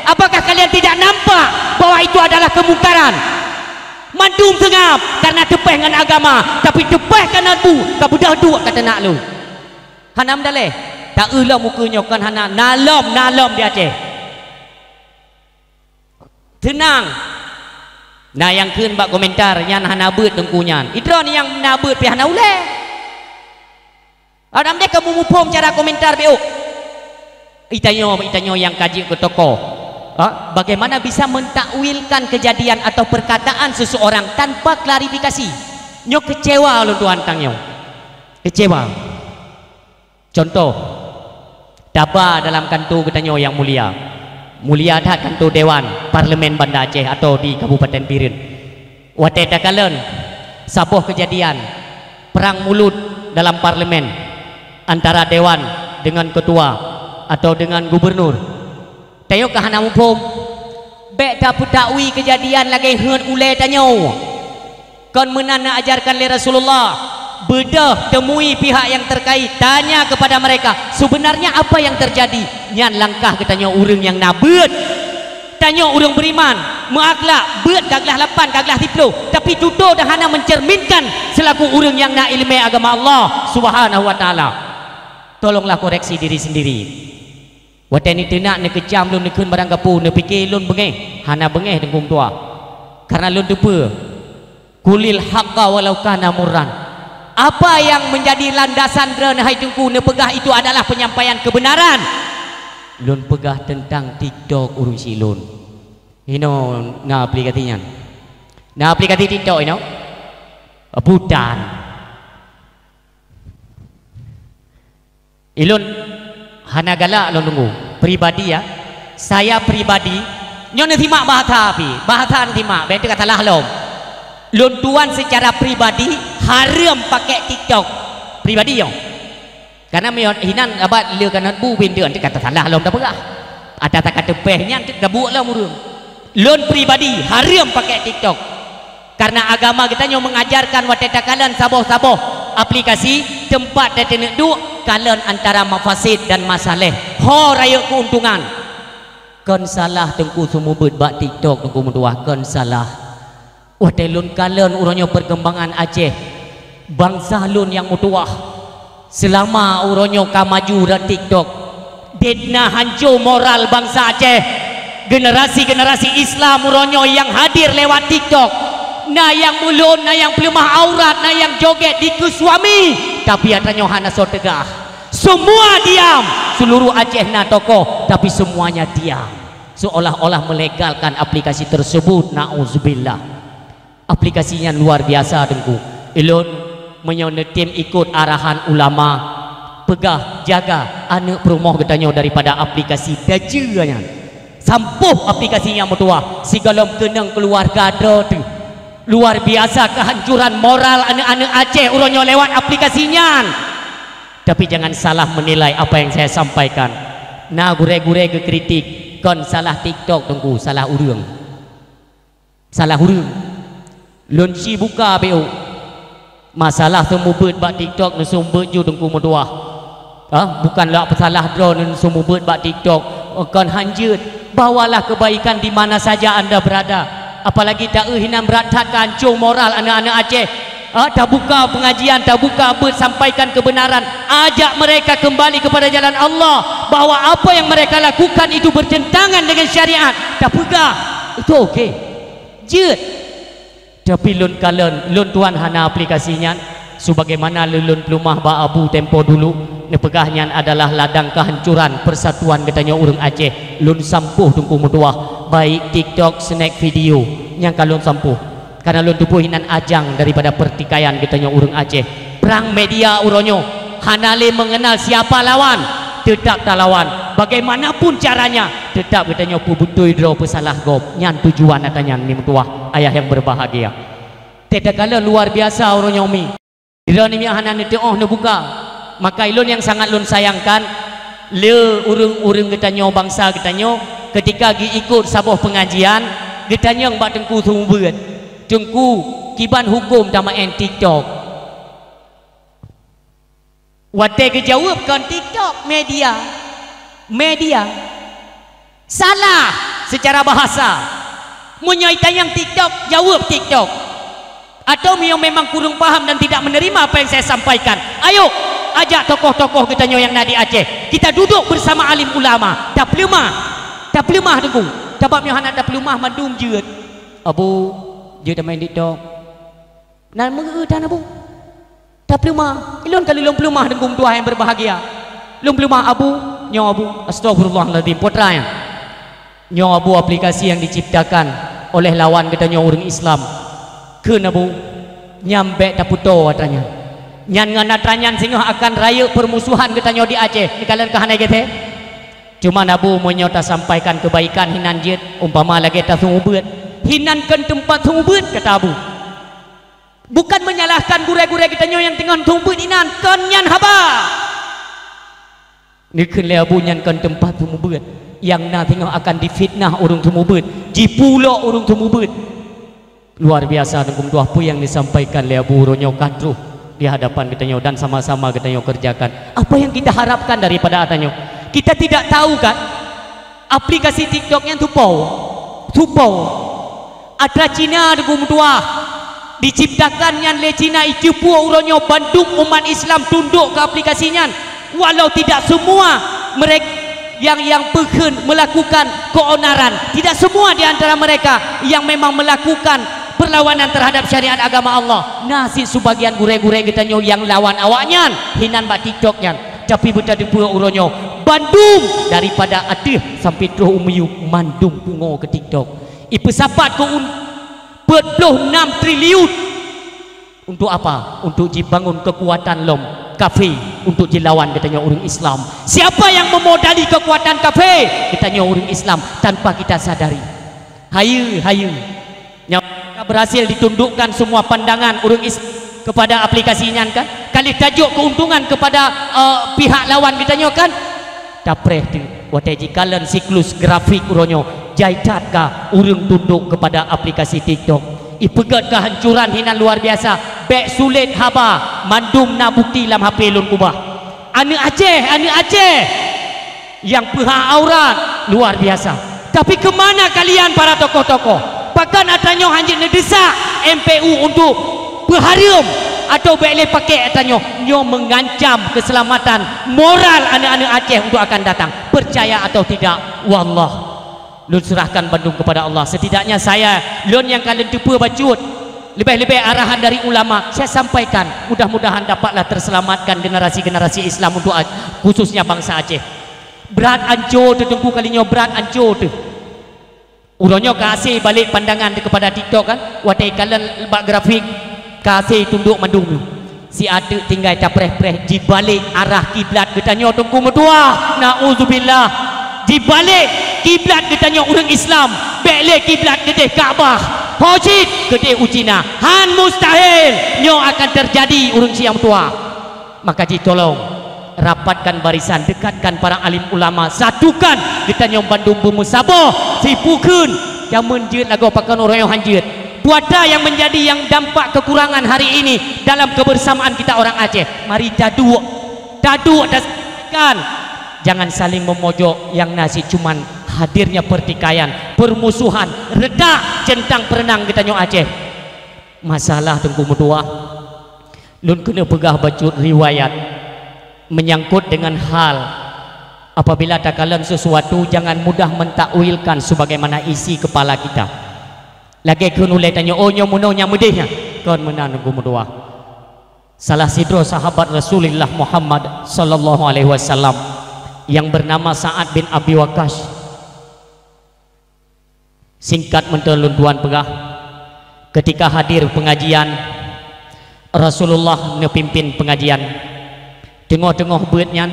Apakah kalian tidak nampak bahwa itu adalah kemungkaran? Mandum seungab karena teupeh ngon agama, tapi teupeh kanot bu ka beudôh duek ka teunak lôn. Hana meudaleh, taeu lom ukeue nyoe kon hana, na lom, na lom di Aceh. Teunang. Na nyang kheun bak komentar, nyan hana beuet teungku nyan. Idroe nyang na beuet pih hana ulée. Adam deh kamu muphom cara komentar beuk. Itanyoe, itanyoe nyang ka jeuet keu tokoh. Ha? Bagaimana bisa mentakwilkan kejadian atau perkataan seseorang tanpa klarifikasi? Nyoe kecewa lôn tuan tang nyoe. Kecewa. Contoh, taba dalam kanto geutanyoe nyang mulia. Mulia that kanto Dewan Parlemen Banda Aceh atau di Kabupaten Bireuen. Watée takalon saboh keujadian perang mulut dalam parlemen antara dewan dengan ketua atau dengan gubernur. Tanyoe ka hana muphom. Bék tapeutakwi keujadian lagée heuet ulée tanyoe. Kon meunan neuajarkan lé Rasulullah, beudôh temui pihak yang terkait, tanya kepada mereka, sebenarnya apa yang terjadi? Nyan langkah geutanyoe ureuëng nyang na beuet. Tanyoe ureuëng beriman, meuakhlak, beuet ka glah lapan, ka glah siplôh, tapi tutoe dan hana mencerminkan selaku ureuëng nyang na iéleumé agama Allah Subhanahu wa Taala. Tolonglah koreksi diri sendiri. Watée neuteunak, neukeucam lôn, neukheun barang gapu, neupike lôn beungéh, hana beungéh Teungku meutuah. Karena lôn teupeue, "Qulil haqqa walau kana murran." Apa yang menjadi landasan droeneuh hai Teungku neupeugah itu adalah penyampaian kebenaran. Lôn peugah teuntang TikTok ureuëng syiek lôn. Inoe na aplikasi nyan. Na aplikasi TikTok inoe? Bukan. Ilôn hana galak lôn Teungku, pribadi ya. Saya pribadi, nyoe neusimak bahasa pih, bahasa neusimak, bék teuka salah lom. Lôn tuan secara pribadi hareuem pakai TikTok. Pribadi nyoe. Karena meunyoe hinan abat le kanot bu binteuen teuka salah lom tapeugah. Ata teuka teupeh nyan teuka buet lom ureuëng. Lôn pribadi hareuem pakai TikTok. Karena agama geutanyoe mengajarkan watée takalon saboh-saboh aplikasi, teumpat tateuneuk duek, kalon antara mafasid dan masalah. Ho rayeuk keuntungan. Kon salah Teungku seumeubeuet bak TikTok, Teungku meutuah, kon salah. Watée lôn kalon uroe nyoe perkembangan Aceh, bansa lôn nyang meutuwah, seulama uroe nyoe ka maju rot TikTok, debna hanco moral bansa Aceh. Generasi-generasi Islam uroe nyoe nyang hadir lewat TikTok, na nyang mulon, na nyang peuleumah aurat, na nyang joget dikeue suami, tapi ata nyoe hana soe teugah. Semua diam, seluruh Aceh na tokoh, tapi semuanya diam. Seolah-olah melegalkan aplikasi tersebut, na'udzubillah. Aplikasi nyan luar biasa, Teungku. Ilôn meunyoe neutem ikot arahan ulama, peugah jaga aneuk peurumoh geutanyoe daripada aplikasi dajeue nyan. Sampôh aplikasi nyang meutuwah, sigohlom keunong keuluwarga droe teuh. Luar biasa kehancuran moral aneuk-aneuk Aceh uroe nyoe lewat aplikasi nyan. Tapi jangan salah menilai apa yang saya sampaikan. Na gurée-gurée geukritik, kon salah TikTok Teungku, salah ureuëng. Salah ureuëng. Lôn ci buka beu. Masalah seumeubeuet bak TikTok, neuseumeubeuet ju Teungku meutuah. Ah, bukan lak peusalah droe neuseumeubeuet bak TikTok. Kon hanjeuet. Bawalah kebaikan di mana saja anda berada. Apalagi taeu hinan brat that ka ancô moral aneuëk-aneuëk Aceh. Ah, tabuka pengajian, tabuka beuet sampaikan kebenaran. Ajak mereka kembali kepada jalan Allah, bahwa apa yang mereka lakukan itu bertentangan dengan syariat. Tapeugah, itu okey. Jeuet. Tapi lôn kalon, lôn tuan hana aplikasi nyan. Sebagaimana lôn, lôn peulumah bak Abu tempo dulu, neupeugah nyan adalah ladang kehancuran persatuan geutanyoe ureuëng Aceh. Lôn sampôh Teungku meutuah, baik TikTok, snack video, nyang ka lôn sampôh. Karena lôn teupeue hinan ajang daripada pertikaian geutanyoe ureuëng Aceh. Prang media uroe nyoe hana lé mengenal siapa lawan, tetap talawan. Bagaimanapun caranya, tetap geutanyoe peubeutôi droe peusalah gob. Nyan tujuan ata nyan, ni meutuah ayah yang berbahagia. Teutakala luar biasa uroe nyoe mi. Droeneuh nyan hana neuteuoh neubuka. Maka ilôn nyang sangat lôn sayangkan, le ureuëng-ureuëng geutanyoe, bangsa geutanyoe, ketika geuikot saboh pengajian, geutanyong bak Teungku seumeubeuet, "Teungku, kiban huköm tamaén TikTok?" Watée geujaweueb, "Kon TikTok, media." Media. Salah secara bahasa. Meunyoe itanyong TikTok, jaweueb TikTok. Atau meunyoe memang kureueng paham dan tidak menerima apa yang saya sampaikan, ayo, ajak tokoh-tokoh geutanyoe nyang na di Aceh. Kita duduk bersama alim ulama. Tapeuleumah. Tapeuleumah Teungku. Sabab meunyoe hana tapeuleumah, mandum jeuet. "Abu, jeuet tamaén TikTok." Nan meugeue tan Abu. Tapeuleumah, ilôn ka lôn peuleumah Teungku meutuah nyang berbahagia. Lôn peuleumah Abu, nyoe Abu, astagfirullahaladzim, putra nyan. Nyoe Abu aplikasi yang diciptakan oleh lawan geutanyoe ureuëng Islam. Kheun Abu, nyan bék tapeutoe atra nyan. Nyan ngon atra nyan singoh akan rayeuk permusuhan geutanyoe di Aceh, neukalon ka hana gét. Cuma Abu, meunyoe tasampaikan kebaikan hinan jeuet, umpama lagée taseumeubeuet, hinan kon teumpat seumeubeuet, kata Abu. Bukan menyalahkan gurée-gurée geutanyoe nyang teungoh seumeubeuet inan, kon nyan haba. Neukheun lé Abu, nyan kon teumpat seumeubeuet, nyang na teungoh akan difitnah ureuëng seumeubeuet, jipulok ureuëng seumeubeuet. Luar biasa Teungku meutuah peue nyang disampaikan lé Abu uroe nyoe ka troh di hadapan geutanyoe dan sama-sama geutanyoe kerjakan. Apa yang kita harapkan daripada atanyoe? Kita tidak tahu kan? Aplikasi TikTok nyan teupeue, teupeue. Atra Cina Teungku meutuah, diciptakan nyan lé Cina, iceupeue uroe nyoe bandum umat Islam tundok keu aplikasi nyan. Walau tidak semua mereka yang, yang peukheun melakukan keonaran, tidak semua di antara mereka yang memang melakukan perlawanan terhadap syariat agama Allah. Na cit sebagian gurée-gurée geutanyoe nyang lawan awaknyan hinan bak TikTok nyan. Tapi beuteupeue uroe nyoe, bandum daripada ateueh sampai troh u miyueb mandum pungo keu TikTok. Ipeusapat keu un-, peuet ploh nam triliun. Untuk apa? Untuk jibangun kekuatan lom kafé untuk jilawan geutanyoe ureuëng Islam. Siapa yang memodali kekuatan kafé? Geutanyoe ureuëng Islam tanpa kita sadari. Hayeue, hayeue. Nyoe ka berhasil ditundukkan semua pandangan ureuëng Is-, kepada aplikasi nyan kan? Ka lheueh tajok keuntungan kepada, eh, pihak lawan geutanyoe kan? Tapreh teuk, watée jikalon siklus grafik uroe nyoe, jai that ka ureuëng tundok kepada aplikasi TikTok. Ipeugét kehancuran hinan luar biasa, bék sulet haba, mandum na bukti lam H P lôn keubah. Aneuëk Aceh, aneuëk Aceh! Nyang peuhah aurat luar biasa. Tapi keumana kalian para tokoh-tokoh? Pakon atra nyoe hanjeuet neudesak M P U untuk peuhareuem atau bék lé pakai atra nyoe? Nyoe mengancam keselamatan moral aneuëk-aneuëk Aceh untuk akan datang. Percaya atau tidak, wallah. Lôn serahkan bandum kepada Allah. Setidaknya saya, lôn nyang ka lôn teupeue bacut, leubeh-leubeh arahan dari ulama, saya sampaikan. Mudah-mudahan dapatlah terselamatkan generasi-generasi Islam untuk a-, khususnya bangsa Aceh. Brat ancô teuh Teungku kali nyoe, brat ancô teuh. Uroe nyoe ka hase balek pandangan teuh keupada TikTok kan, watée ikalon bak grafik, ka hase tundok mandum nyoe. Siat teuk tinggai tapreh-preh jibalek arah kiblat geutanyoe Teungku meutuah. Nauzubillah. Jibalek kiblat geutanyoe ureuëng Islam, bék lé kiblat keudeh Ka'bah. Ho cit keudeh u Cina. Han mustahil nyoe akan teujadi ureuëng Syiah meutuah. Maka jitolong Rapatkan barisan, dekatkan para alim ulama, satukan geutanyoe bandum beumeusaboh, sibukheun. Jameun jeuet lagoe pakon uroe nyoe han jeuet. Puasa yang menjadi yang dampak kekurangan hari ini dalam kebersamaan kita orang Aceh. Mari taduek, taduek dan selesaikan. Jangan saling memojok, yang na cit cuman hadirnya pertikaian, permusuhan, retak centang perenang geutanyoe Aceh. Masalah Teungku meutuah, lôn keuneuk peugah bacut riwayat menyangkut dengan hal, apabila takalon sesuatu, jangan mudah mentakwilkan sebagaimana isi kepala kita. Lagée kheun ulée tanyoe, "Oh, nyoe meunoe nyang meudeh nyan." Kon meunan Teungku meutuah. Salah sidroe sahabat Rasulullah Muhammad sallallahu alaihi wasallam yang bernama Sa'ad bin Abi Waqqas. Singkat mantong lôn tuan peugah, ketika hadir pengajian, Rasulullah neupimpin pengajian. Teungoh-teungoh beuet nyan,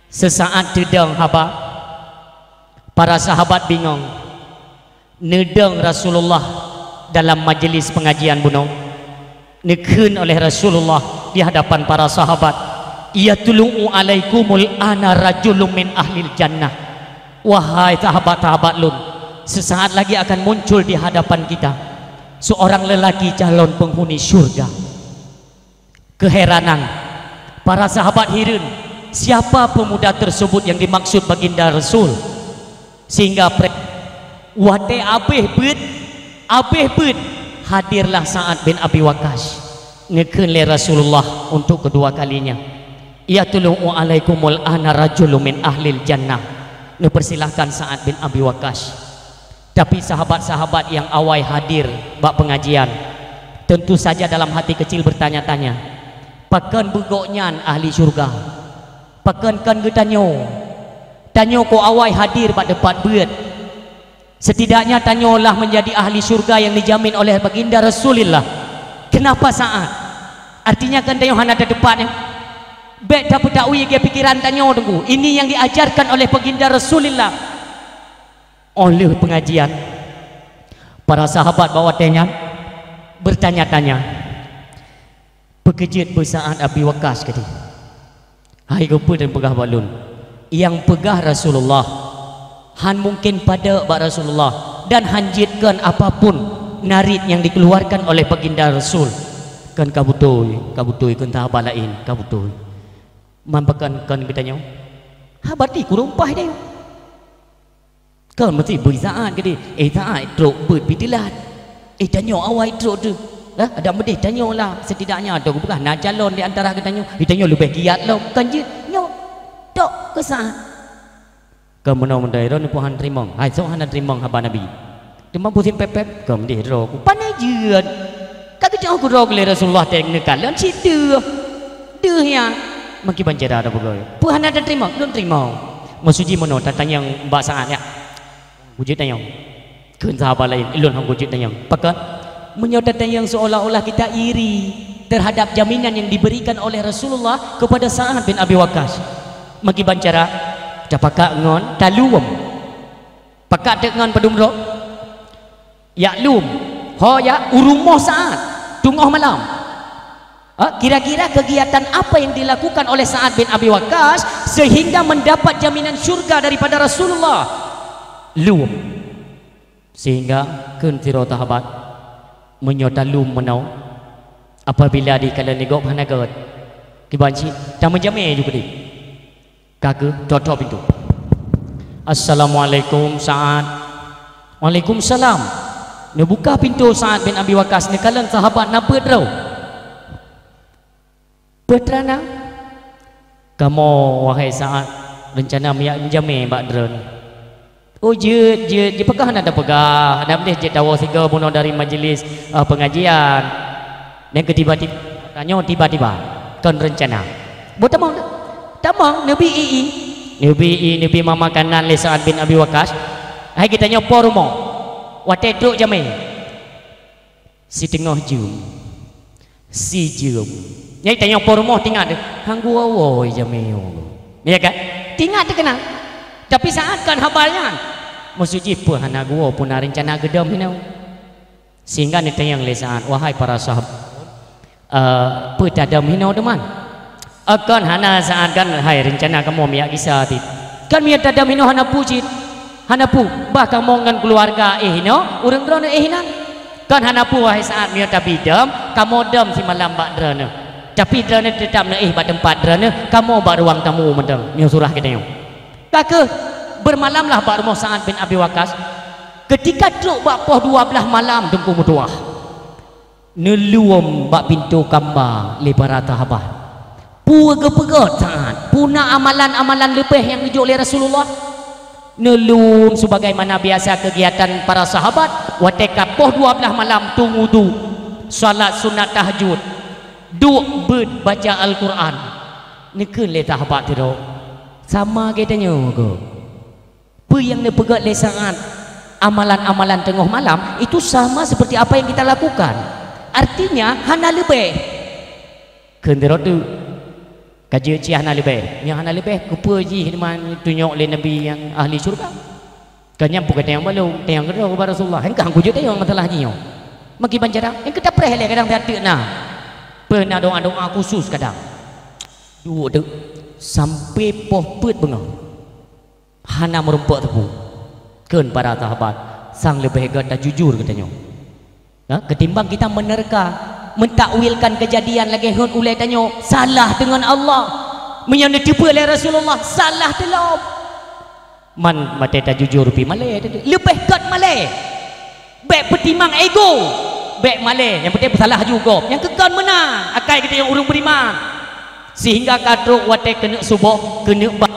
seusaat teudong haba, para sahabat bingong. Neudong Rasulullah dalam majelis pengajian bunoe, neukheun oleh Rasulullah di hadapan para sahabat, "Yatlu'u alaikumul ana rajulun min ahlil jannah." Wahai sahabat-sahabat lôn, sesaat lagi akan muncul di hadapan kita seorang lelaki calon penghuni syurga. Keheranan. Para sahabat hireuen, siapa pemuda tersebut yang dimaksud Baginda Rasul? Sehingga pre-, watée abéh beuet, abéh beuet, hadirlah Sa'ad bin Abi Waqqas. Neukheun lé Rasulullah untuk kedua kalinya, "Yatlu'u alaikumul ana rajulun min ahlil jannah." Neupersilahkan Sa'ad bin Abi Waqqas. Tapi sahabat-sahabat nyang awai hadir bak pengajian, tentu saja dalam hati kecil bertanya-tanya, "Pakon beugok nyan ahli syurga? Pakon kon geutanyoe? Tanyoe kok awai hadir bak teumpat beuet? Setidaknya tanyoe lah menjadi ahli syurga yang dijamin oleh Baginda Rasulullah. Kenapa Sa'ad? Artinya kan tanyoe hana teumpat nyan?" Bék tapeutawi lagée pikiran tanyoe, Teungku. Ini yang diajarkan oleh Baginda Rasulullah. Óh lheueh pengajian, para sahabat bak watée nyan bertanya-tanya, "Peu keuh jeuet beusaát Abi Waqqas keudeh? Hai geupeu dan peugah bak lôn, nyang peugah Rasulullah, han mungken padub bak Rasulullah dan han jeuet kon apapun narit nyang dikeuluarkan oleh Baginda Rasul." Kon ka beutôi, ka beutôi, kon sahabat laén, ka beutôi. Man pakon kon geutanyoe? Haba ti kureueng paih deh. Kon meusti beusaát keudeh, "Eh, saát trok beuet pih teulat. Eh, tanyoe awai trok teuh. Lah, adak meudeh tanyoe lah, setidaknya ata geupeugah na calon di antara geutanyoe, geutanyoe leubeh giat lom." Kon jeuet nyoe, tok keusaát. Kon meunoe meuntreuk droeneuh pih han teurimong. Hai, soe hana teurimong haba Nabi? Teuma pusing pép-pép, "Kon meudeh droe ku." Pane jeuet. Ka geucok keudroe lé Rasulullah teuh neukalon cit deuh. Deuh nyan. Meukiban cara tapeugah, "Peu hana tateurimong?" "Lôn teurimong." Maksud jih meunoe, tatanyong bak Sa'ad nyan. Kujeuet tanyong. Kheun sahabat laén, "Ulôn hana kujeuet tanyong." Pakon? Meunyoe tatanyong seolah-olah kita iri terhadap jaminan yang diberikan oleh Rasulullah kepada Sa'ad bin Abi Waqqas. Meukiban cara, tapakat ngon talum. Pakat teuk ngon padum droe? Jak lom. Ho jak u rumoh Sa'ad, teungoh malam. Ha, kira-kira kegiatan apa yang dilakukan oleh Sa'ad bin Abi Waqqas sehingga mendapat jaminan syurga daripada Rasulullah? Lom. Sehingga kheun sidroe sahabat, "Meunyoe talom meunoe, apabila dikalon lé gob hana gét, kiban cit tameujamé ju keudeh." Ka geutok-tok pintoe. "Assalamualaikum, Sa'ad." "Waalaikumsalam." Neubuka pintoe Sa'ad bin Abi Waqqas, neukalon sahabat na peuet droe. "Peue teuma na?" "Kamoe, wahai Sa'ad, reuncana meujak meujamé bak droeneuh." "Oh, jeuet, jeuet, jeuet, pakon hana tapeugah, hana meudeh jeuet tawoe sigoe bunoe dari majlis, eh, pengajian. Nyang keu tiba-tiba, tanyoe tiba-tiba, kon reuncana." "Boh tamong, tamong, neubi ie." Neubi ie, neubi makanan lé Sa'ad bin Abi Waqqas. Hai geutanyoe po rumoh. Watée trok jamé. Siteungoh jeuem, sijeuem. Nyan tanyoe po rumoh teuingat, "Han geuwoe-woe jamé nyoe." Ya kan? Teuingat teukeunang. Tapi Sa'ad kon haba nyan. Maksud jih peue hana geuwoe, peue na reuncana geudong hinoe. Sehingga neutanyong lé Sa'ad, "Wahai para sahabat, eh, peue tadong hinoe teuma?" Kon hana saát kan, hai, reuncana kamoe miyak gisa cit. Kan miyak tadam inoe hana peue cit. Hana peue, bah kamoe ngon keuluwarga éh inoe, ureuëng droeneuh éh inan. Kon hana peue, wahai saát, miyak tabi dam, kamoe dam simalam bak droeneuh. Tapi droeneuh teutab neuéh bak teumpat droeneuh, kamoe bak ruang tamu mantong, nyoe surah geutanyoe. Ka kheueh, beurmalamlah bak rumoh Sa'ad bin Abi Waqqas. Keutika trok bak poh dua blaih malam Teungku meutuwah, neulom bak pintoe kamba lé para sahabat. Peue geupeugét Sa'ad? Peue na amalan-amalan leubeh nyang geujok lé Rasulullah? Neulom sebagaimana biasa keugiatan para sahabat, watée ka poh dua blaih malam tueng udue, salat sunat tahajud, duek beuet baca Al-Qur'an. Neukheun lé sahabat sidroe, "Sama geutanyoe keuh? Peue nyang neupeugét lé Sa'ad amalan-amalan teungoh malam, itu sama seperti apa yang kita lakukan. Artinya, hana leubeh." Kheun sidroe teuk, "Ka jeuet cit hana leubeh." "Nyang hana leubeh, keupeue jih teuma tunyok lé Nabi nyang ahli syurga? Ka nyan peue ka tanyong balong, tanyong keudroe ubak Rasulullah. Hán ka han kujeuet tanyong masalah jih nyoe. Meukiban cara, nyang ka tapreh lé kadang that teuk na. Peue na doa-doa khusus kadang." Duek teuk sampai poh peuet beungoh. Hana meurumpok teupeu. Kheun para sahabat, sang leubeh gét tajujur geutanyoe. Ha? Ketimbang kita menerka, mentakwilkan kejadian lagée hon ulée tanyoe, salah deungon Allah. Meunyoe neuteupeue lé Rasulullah, salah teulom. Man watée tajujur pih malée, leubeh gét malée. Bék peutimang ego. Bék malée, nyang penting peusalah ju gob. Nyang keu kon meunan, akai geutanyoe ureuëng beriman. Sehingga ka trok watée keuneuk suboh, keuneuk ba,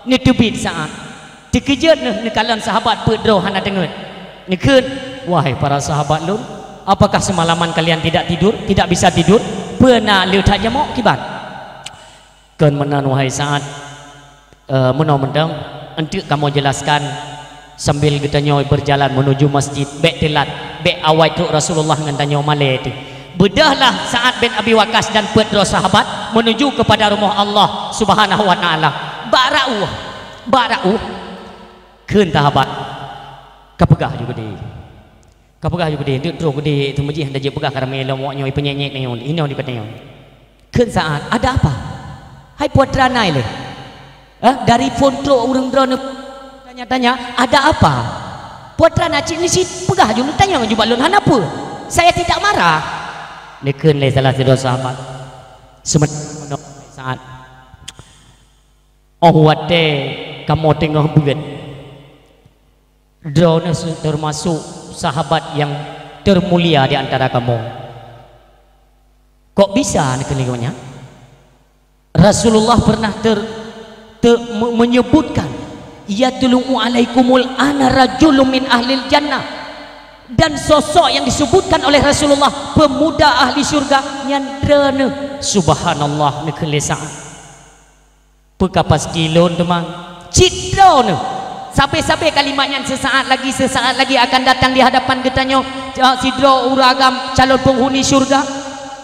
neuteubiet Sa'ad. Teukeujot neuh neukalon sahabat peuet droe hana deungon. Neukheun, "Wahai para sahabat lôn, apakah semalaman kalian tidak tidur, tidak bisa tidur? Peue na le that jamok kiban?" Kon meunan, wahai Sa'ad, eh, meunoe mantong, eunteuk kamoe jelaskan sambil geutanyoe berjalan menuju masjid, bék teulat, bék awai trok Rasulullah ngon tanyoe malée teuh. Beudôhlah Sa'ad bin Abi Waqqas dan peuet droe sahabat menuju kepada rumoh Allah Subhanahu wa Ta'ala. Bak rauh, bak rauh, kheun sahabat, "Ka peugah ju keudeh." Ka peugah ju keudeh, deuek trok keudeh, teuma jih hana jeuet peugah karamé lom awak nyoe, ipeunyek-nyek nyoe, inoe di kota nyoe. Kheun Sa'ad, "Ada apa? Hai putra nai lé." Eh, dari phon trok ureuëng droeneuh tanya-tanya, "Ada apa? Putra na cit nisi peugah ju neutanyong ju bak lôn hana peue. Saya tidak marah." Neukheun lé salah sidroe sahabat. Seumeuteunoe Sa'ad. Oh watée kamoe teungoh beuet. Droeneuh se-, termasuk sahabat yang termulia di antara kamoe. Kok bisa neukheun lagée nyan? Rasulullah pernah ter-, ter-, me-, menyebutkan, "Yatlu'u alaikumul ana rajulun min ahlil jannah." Dan sosok yang disebutkan oleh Rasulullah, pemuda ahli syurga, nyan droeneuh. Subhanallah, neukheun lé Sa'ad. Peue ka pasti lôn teuma? Cit droeneuh. Sabe-sabe kalimat nyan sesaat lagi, sesaat lagi akan datang di hadapan geutanyoe, ja-, sidroe ureuëng agam calon penghuni syurga.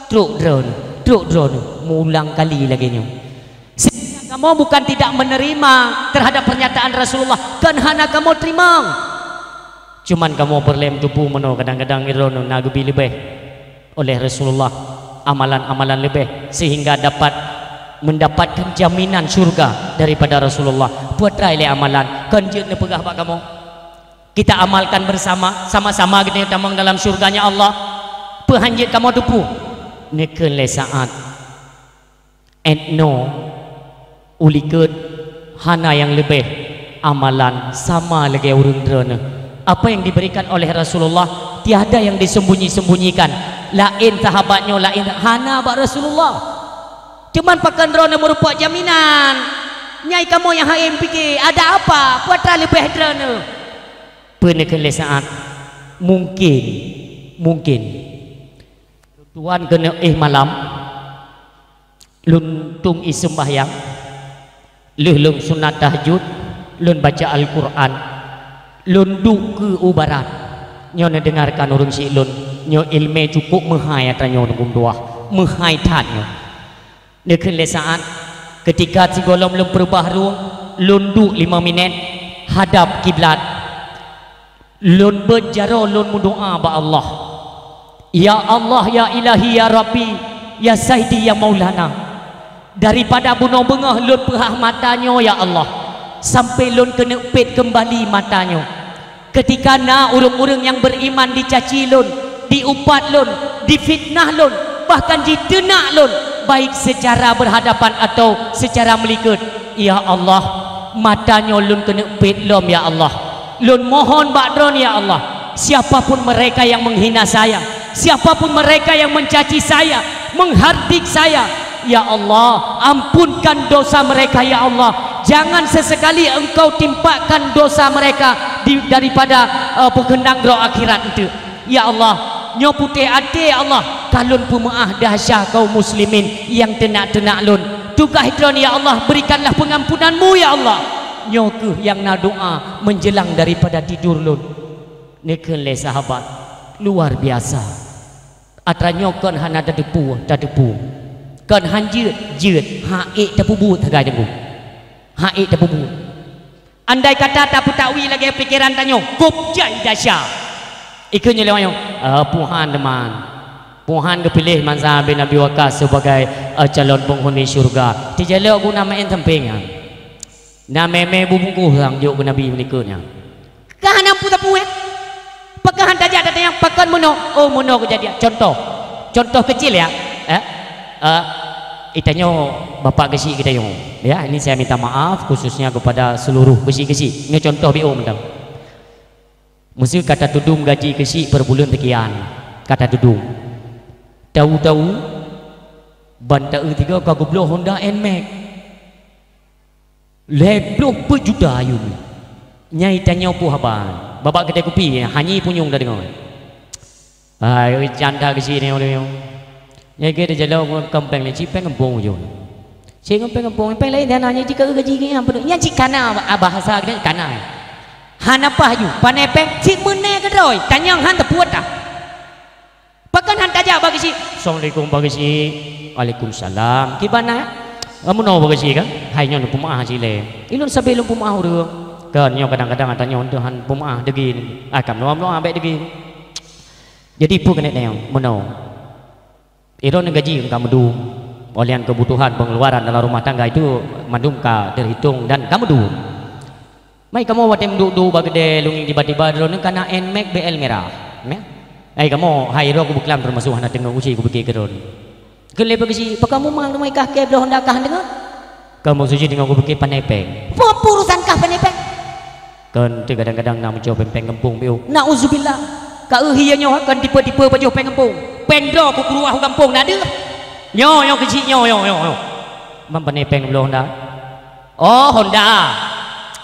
Trok droeneuh, trok droeneuh, meuulang kali lagée nyoe. Sehingga kamoe bukan tidak menerima terhadap pernyataan Rasulullah, kon hana kamoe teurimong. Cuman kamoe peureulée meuteupeu meunoe kadang-kadang droeneuh na geubi leubeh oleh Rasulullah amalan-amalan leubeh, sehingga dapat mendapatkan jaminan syurga daripada Rasulullah. Peutrai lé amalan, kon jeuet neupeugah bak kamoe. Kita amalkan bersama, sama-sama geutanyoe tamong dalam syurganya Allah. Peuhanjeuet kamoe teupeu. Neukheun lé Sa'ad. Etno ulikot hana nyang leubeh amalan sama lagée ureuëng droeneuh. Apa yang diberikan oleh Rasulullah tiada yang disembunyi-sembunyikan. Laén sahabat nyoe laén hana bak Rasulullah. Cuman pakon droeneuh meurumpok jaminan. Nyai kamoe nyang haém pike, ada apa? Peue atra leubeh droeneuh? Peue neukheun lé Sa'ad? Mungkin, mungkin. Tuan keuneuk éh malam. Lôn tueng ie seumbahyang, lheueh lôn sunat tahajud, lôn baca Al-Qur'an, lôn duek keu u barat. Nyoe neudeungarkan ureuëng syiek lôn, nyoe iéleumé cukup meuhai atra nyoe neugum tuah, meuhai that nyoe. Neukheun lé Sa'ad, keutika sigohlom lôn peurubah rueng, lôn duek lima minét hadab kiblat. Lôn beuet jaroe lôn meudoá bak Allah. Ya Allah, ya Ilahi, ya Rabbi, ya Saidi, ya Maulana. Daripada bunoe beungoh lôn peuhah mata nyoe, ya Allah, sampai lôn keuneuk pét keumbali mata nyoe. Keutika na ureuëng-ureuëng nyang beriman dicaci lôn, diupat lôn, difitnah lôn, bahkan jiteunak lôn, baik secara berhadapan atau secara meulikot. Ya Allah, mata nyoe lôn keuneuk pét lom, ya Allah. Lôn mohon bak Droe, ya Allah, siapapun mereka yang menghina saya, siapapun mereka yang mencaci saya, menghardik saya, ya Allah, ampunkan dosa mereka, ya Allah. Jangan sesekali Engkau timpakan dosa mereka di, daripada, eh, peukeundang Droe akhirat Enteuk. Ya Allah, nyoe putéh até, ya Allah, ka lôn peumeuáh desya kaum muslimin nyang teunak-teunak lôn. Tugaih Droe, ya Allah, berikanlah pengampunan-Mu, ya Allah. Nyoe kheueh nyang na doa menjelang daripada tidur lôn. Neukheun lé sahabat, luar biasa. Atra nyoe kon hana tateupeue, tateupeue. Kon han jeuet, jeuet, han ék tapeubuet sagai teungku. Han ék tapeubuet. Andai kata tapeutawi lagée pikeran tanyoe, kôb jai desya. Ikeu nyoe lewat nyoe, "Ah, Tuhan teuma. Tuhan geupiléh Hamzah bin Abi Waqqas sebagai, eh, calon penghuni syurga." Teujalok guna maén sampéng nyan. Na mé-mé bubungkôh sang jok keu Nabi meunikeue nyan. Ka hana peue-peue, eh? Pakon han tajak tatanyong, pakon meunoe? Oh, meunoe keujadian. Contoh. Contoh kecil, ya. Eh? Eh, itanyoe bapak geusyik geutanyoe. Ya, ini saya minta maaf khususnya kepada seluruh geusyik-geusyik. Nyoe contoh biôh mantong. Meuseu ka tatudum gaji geusyik per buleuen sekian. Ka tatudum. Tahu-tahu, ban taeu tiga ka geubloe Honda Nmax. Lhée ploh peuet juta ayeuem. Nyai tanyoe peue haba. Babah keudè kupi, hanyi punyueng tadeungoe. Hai, oi, canda keu si nyoe, nyoe. Nyai keu teujalok kon péng lé, si péng eumpung ju. Si ngon péng eumpung, péng laén hana, nyai jikeu gaji geuh nyan peuduek. Nyan cit kana, ah, bahasa geuh kana. Hana paih ju, pané péng, cit meuné keudroe, tanyong han teupuet dah. Pakon han tajak bak geusyik? "Assalamualaikum, bak geusyik." "Waalaikumsalam. Kiban na?" "Ah, meunoe bak geusyik kan? Hai nyoe lôn peumeuáh cit lé. Ilôn sabe lôn peumeuáh ureuëng." Kan nyoe kadang-kadang ata nyoe teuh han peumeuáh deugé ni. Ah, ka meunoe-meunoe abék deugé. Jadi peue keuneuk nyoe? Meunoe. Droeneuh gaji ka meudum. Oleh nyan kebutuhan pengeluaran dalam rumah tangga itu mandum ka terhitung dan ka meudum. Mai kamoe watée meuduek-duek bak keudè lungeng tiba-tiba droeneuh kana Nmax B L merah. Meh? Hai kamoe, hai droe kubeuklam teumasok hana teungoh usie kupiké keu droeneuh. Keu lé bak geusyik, pakon mumang teuma kah keu bloe Honda kah deungon? Kamoe suci deungon kupiké pané péng. Peue urusan kah pané péng? Kan teu kadang-kadang na meucok péng-péng gampông biôh. Nauzubillah. Ka eu hi nyoe kan tipe-tipe pajoh péng gampông. Péng droe kukuruah u gampông na deuh. Nyoe, nyoe geusyik nyoe, nyoe, nyoe, nyoe. Ban pané péng bloe Honda. Oh, Honda.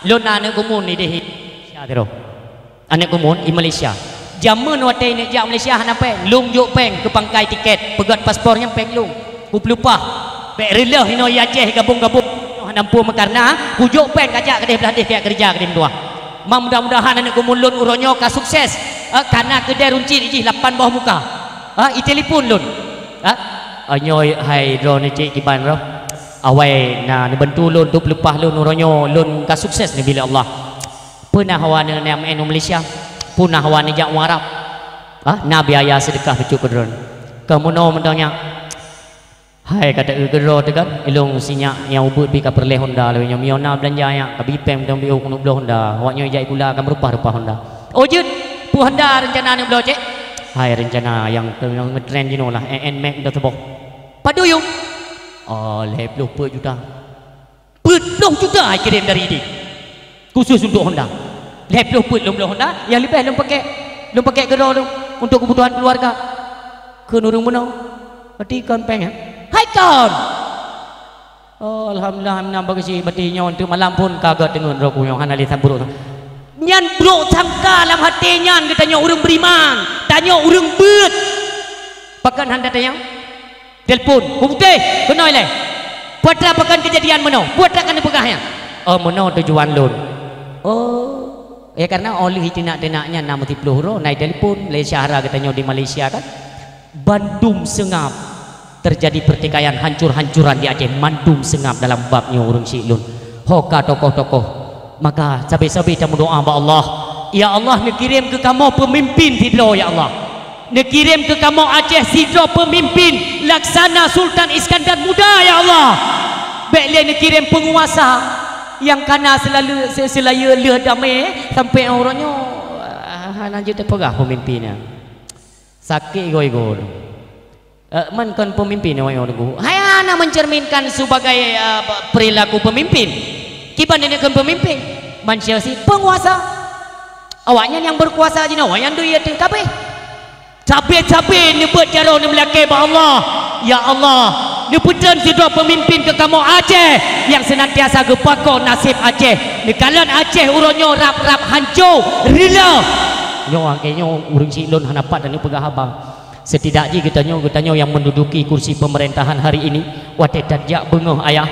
Lôn na aneuk kumun idéh i Malaysia sidroe. Aneuk kumun i Malaysia. Jameun watée neuk jak Malaysia hana péng, lôn jok péng keu pangkai tiket, peugét paspor nyang péng lôn. Kupeulupah. Bék reuloh inoe i Aceh gabong-gabong hana muphom meukarna kujok péng kajak keudéh blaih déh kajak keureuja keudéh meutuah. Ma mudah-mudahan aneuk kumun lôn uroe nyoe ka sukses. Eh, kana keudéh runcit jih lapan boh muka. Eh, i telepon lôn. Eh, nyoe hai droeneuh cit kiban roh. Awai na neubantu lôn, untuk peulupah lôn uroe nyoe lôn ka sukses neubi lé Allah. Peue na hawa neuneuk meu'en u Malaysia? Peue na hawa neujak u Arab? Ah, na biaya seudeukah bacut keu droeneuh. Ka meunoe mantong nyak. Hai ka taeu keudroe teuh kan, ilôn sinyak nyang ubeuet pih ka peureulée Honda lé nyoe. Meunyoe na beulanja nyak, ka bi péng mantong biôh keuneuk bloe Honda. Awak nyoe jak sikula ka meureupah-reupah Honda. Oh jeuet, peue Honda reuncana neuk bloe cit? Hai reuncana nyang, nyang ngetren jinoe lah, N Max mantong saboh. Padum yum? Oh, lhée ploh peuet juta. Peuet ploh juta ikirém dari idéh. Khusus untuk Honda. Lhée ploh peuet lôn bloe Honda, nyang leubeh lôn pakék, lôn pakék keudroe lôn untuk kebutuhan keuluwarga. Kheun ureuëng bunoe, "Berarti kon péng, ya?" "Hai kon!" Oh, alhamdulillah, alhamdulillah, bak geusyik, berarti nyoe untuk malam pun ka gét deungon droe ku nyoe, hana lé sabrok. Nyan brok sangka lam até nyan geutanyoe ureuëng beriman, tanyoe ureuëng beuet. Pakon hana tanyong? Telepon, "Pu Putéh, keunoe ilée. Peue atra pakon keujadian meunoe? Peue atra ka neupeugah nyan?" "Oh, meunoe tujuan lôn." "Oh." Ya, karena óh lheueh teunak-teunak nyan na meusiploh uroe, na itelepon lé syedara geutanyoe di Malaysia kan. Bandum seungab terjadi pertikaian hancur-hancuran di Aceh, mandum seungab dalam bab nyoe ureuëng syik lôn. Ho ka tokoh-tokoh. Maka sabe-sabe tameudoa bak Allah, "Ya Allah, neukirém keu kamoe peumimpin sidroe, ya Allah." Neukirém keu kamoe Aceh sidroe peumimpin Laksana Sultan Iskandar Muda, ya Allah. Bék lé neukirém peunguasa nyang kana seulalu, se-, seulayeue lheueh damé, sampoe uroe nyoe, ah, hana jeuet teupeugah peumimpin nyan. Sakét goe-goe. Eh, man kon peumimpin awak nyoe teungku. Hai hana mencerminkan sebagai, eh, perilaku peumimpin. Kiban nenek kon peumimpin. Manusia si peunguasa. Awaknyan nyang berkuasa jinoe, awaknyan duek teuh kabeh. Sabe-sabe neubeuet jaroe neumeulakée bak Allah. Ya Allah, neupeutrön sidroe peumimpin keu kamoe Aceh nyang seunantiasa geupako naseb Aceh. Neukalon Aceh uroe nyoe rab-rab hanco, rila. Nyoe angkée nyoe ureuëng syiek lôn hana pat dan neupeugah haba. Setidak jih geutanyoe, geutanyoe nyang menduduki kursi pemerintahan hari ini, watée tajak beungoh ayah,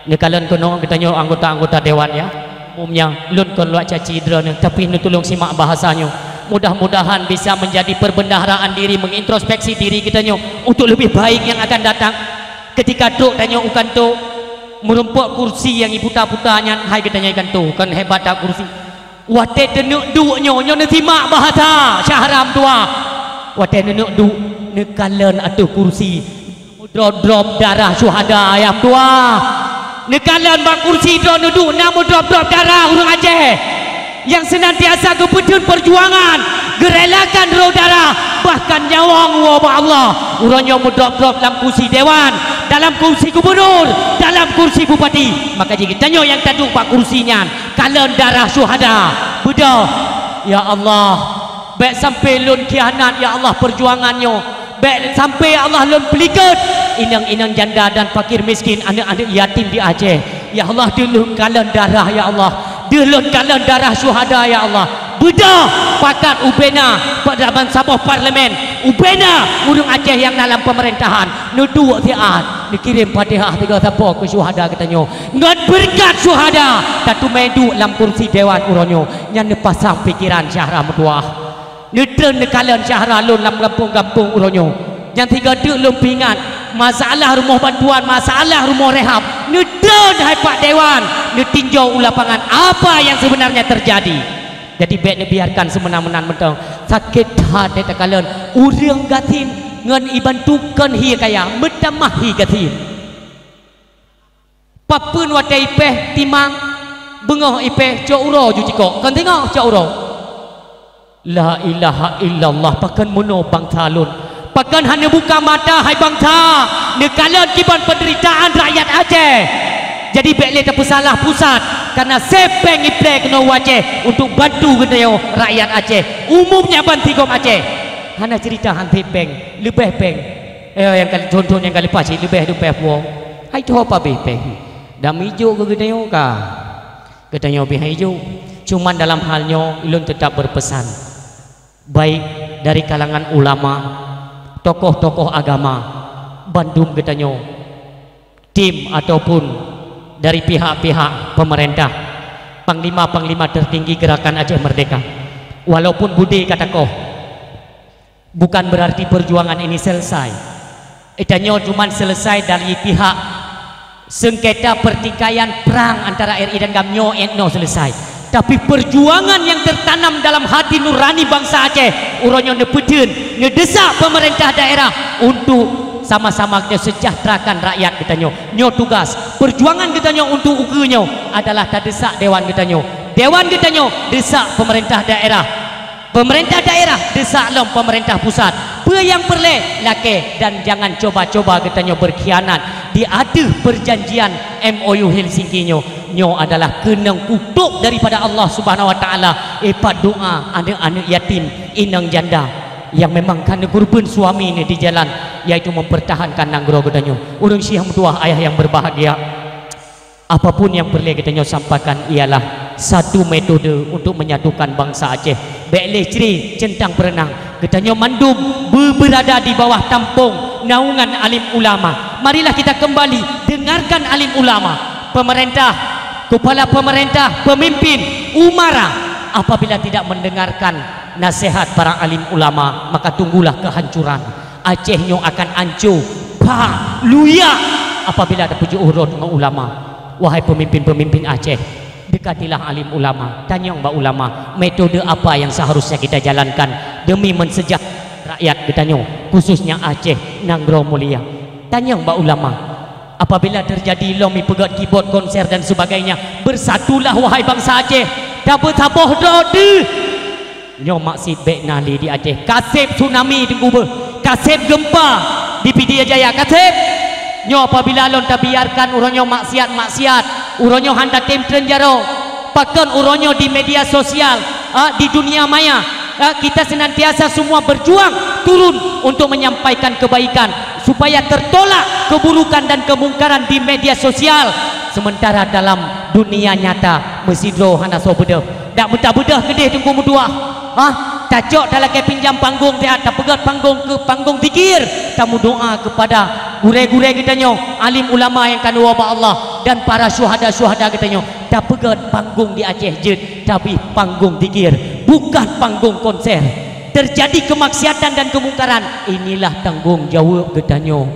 neukalon keunoe geutanyoe anggota-anggota dewan, ya. Umumnya, lôn kon luwat caci droeneuh, tapi neutulông simak bahasa nyoe. Mudah-mudahan bisa menjadi perbendaharaan diri, mengintrospeksi diri geutanyoe untuk lebih baik yang akan datang. Ketika trok tanyoe u kanto, meurumpok kursi nyang iputa-puta nyan, hai geutanyoe i kanto, kon hebat that kursi. Watée teuneuk duek nyoe, nyoe neusimak bahasa Syahra meutuah. Watée neuneuk duek, neukalon ateueh kursi, meudrop-drop darah syuhada nyang meutuah. Neukalon bak kursi droe neuduek na meudrop-drop darah ureuëng Aceh nyang seunantiasa geupeuteun peujuangan, geurelakan roh darah, bahkan nyawöng woe bak Allah. Uroe nyoe meudrop-drop lam kursi dewan, dalam kursi gubunur, dalam kursi bupati. Maka jih geutanyoe nyang taduek bak kursi nyan, kalon darah syuhada. Beudôh, ya Allah, bék sampai lôn khianat, ya Allah, peujuangan nyoe. Bék sampai, ya Allah, lôn peulikot inong-inong janda dan fakir miskin, aneuk-aneuk yatim di Aceh. Ya Allah, deuh lôn kalon darah, ya Allah. Deuh lôn kalon darah syuhada, ya Allah. Beudôh pakat ubena pada bansaboh parlemen, ubena ureuëng Aceh nyang na lam pemerintahan, neuduek siat, neukirém Fatihah tiga sapo keu syuhada geutanyoe. Ngon beureukat syuhada, tateumé duek lam kursi dewan uroe nyoe. Nyan neupasang pikeran Syahra meutuah. Neutreun neukalon Syahra lôn lam gampông-gampông uroe nyoe. Nyang sigoe teuk lôn peuingat, masalah rumoh bantuan, masalah rumoh rehab, neutreun hai pak dewan, neutinjau u lapangan apa yang sebenarnya terjadi. Jadi, bék neubiarkan seumeunan-meunan mantong. Sakét that takalon ureuëng gasien ngon ibantu kon hi kaya, meutamah hi gasien. Papeuen watée ipéh timang, beungoh ipéh cok uroe ju cikok, kon singoh cok uroe. La ilaha illallah, pakon meunoe bansa lôn. Pakon hana buka mata hai bansa, neukalon kiban penderitaan rakyat Aceh. Jadi bék lé tapeusalah pusat, karena seb péng iplé keunoe u Aceh untuk bantu geutanyoe rakyat Aceh. Umumnya bansigom Aceh. Hana cerita han seb péng, leubeh péng. Eh, nyang kali, contoh nyang kali pasi leubeh dupe puo. Hai tho pabeh péng. Dam ijok keu geutanyoe ka. Geutanyoe pih hai ijok. Cuman dalam hal nyoe, ulôn tetap berpesan. Baik dari kalangan ulama, tokoh-tokoh agama, bandum geutanyoe, tim ataupun dari pihak-pihak pemerintah, panglima-panglima tertinggi Gerakan Aceh Merdeka. Walaupun budé ka takoh, bukan berarti perjuangan ini selesai. Geutanyoe cuman selesai dari pihak sengketa pertikaian perang antara R I dan GAM nyoe, eh, nyoe selesai. Tapi perjuangan yang tertanam dalam hati nurani bangsa Aceh, uroe nyoe neupeuteun, neudesak pemerintah daerah untuk sama-sama geutanyoe sejahterakan rakyat geutanyoe. Nyoe tugas. Perjuangan geutanyoe untuk ukeue nyoe adalah tadesak dewan geutanyoe. Dewan geutanyoe desak pemerintah daerah. Pemerintah daerah desak lom pemerintah pusat. Peue nyang peureulée lakée dan jangan coba-coba geutanyoe berkhianat di ateueh perjanjian M O U Helsinki nyoe. Nyoe adalah keunong kutok daripada Allah Subhanahu Wa Taala, ipat doa aneuk-aneuk yatim, inong janda yang memang ka neukeureubeuen suami nyoe di jalan, yaitu mempertahankan nanggroe geutanyoe. Ureuëng syiah meutuah, ayah yang berbahagia. Apapun yang peureulée geutanyoe sampaikan ialah satu metode untuk menyatukan bangsa Aceh. Bék lé cre centang peureunang. Geutanyoe mandum be-, beurada di bawah tampông naungan alim ulama. Marilah kita kembali dengarkan alim ulama. Pemerintah, kepala pemerintah, pemimpin, umara, apabila tidak mendengarkan nasihat para alim ulama, maka tunggulah kehancuran. Aceh nyoe akan anco, pha, luyak apabila tapeujeuet uroe ngon ulama. Wahai pemimpin-pemimpin Aceh, dekatilah alim ulama, tanyong bak ulama, metode apa yang seharusnya kita jalankan demi mensejahterakan rakyat geutanyoe, khususnya Aceh, nanggroe mulia. Tanyong bak ulama. Apabila terjadi lom ipeugét kibot konser dan sebagainya, bersatulah wahai bangsa Aceh. Tabeusaboh droe deuh. Nyoe maksiat bék na lé di Aceh. Kaseb tsunami teungku beuh. Kaseb gempa di Pidie Jaya. Kaseb. Nyoe apabila lom tabiarkan uroe nyoe maksiat-maksiat, uroe nyoe hana tem treun jaroe. Pakon uroe nyoe di media sosial, ah, di dunia maya, ah, kita senantiasa semua berjuang turun untuk menyampaikan kebaikan supaya tertolak keburukan dan kemungkaran di media sosial. Sementara dalam dunia nyata meusidroe hana soe beudôh. Dak meuta beudôh keudeh teungku meutuah. Ah, tacok talakée pinjam panggong siat, tapeugét panggong keu panggong zikir, tameudoa kepada gurée-gurée geutanyoe, alim ulama nyang ka neuwoe bak Allah dan para syuhada-syuhada geutanyoe. Tapeugét panggong di Aceh jeuet, tapi panggong zikir, bukan panggong konser. Terjadi kemaksiatan dan kemungkaran, inilah tanggung jawab geutanyoe.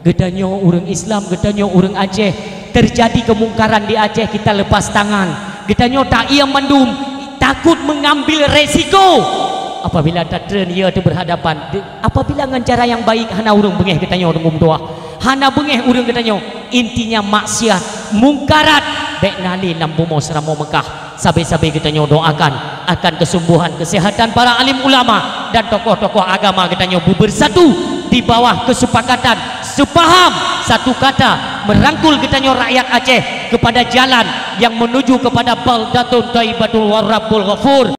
Geutanyoe ureuëng Islam, geutanyoe ureuëng Aceh. Terjadi kemungkaran di Aceh, kita lepas tangan. Geutanyoe taiem mandum, takut mengambil resiko. Apabila tatreun, ya, teuh berhadapan. De-, apabila ngon cara nyang baik, hana ureuëng beungéh geutanyoe, teungku meutuah. Hana beungéh ureuëng geutanyoe. Intinya maksiat, mungkarat, bék na lé lam bumoe Seuramoe Meukah. Sabe-sabe geutanyoe doakan akan kesembuhan, kesehatan para alim ulama dan tokoh-tokoh agama geutanyoe beubersatu di bawah kesepakatan, sepaham, satu kata, merangkul geutanyoe rakyat Aceh kepada jalan yang menuju kepada baldatun thaibatun wa rabbun ghafur.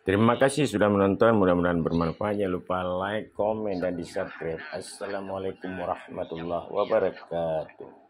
Terima kasih sudah menonton, mudah-mudahan bermanfaat. Jangan lupa like, komen, dan di-subscribe. Assalamualaikum warahmatullahi wabarakatuh.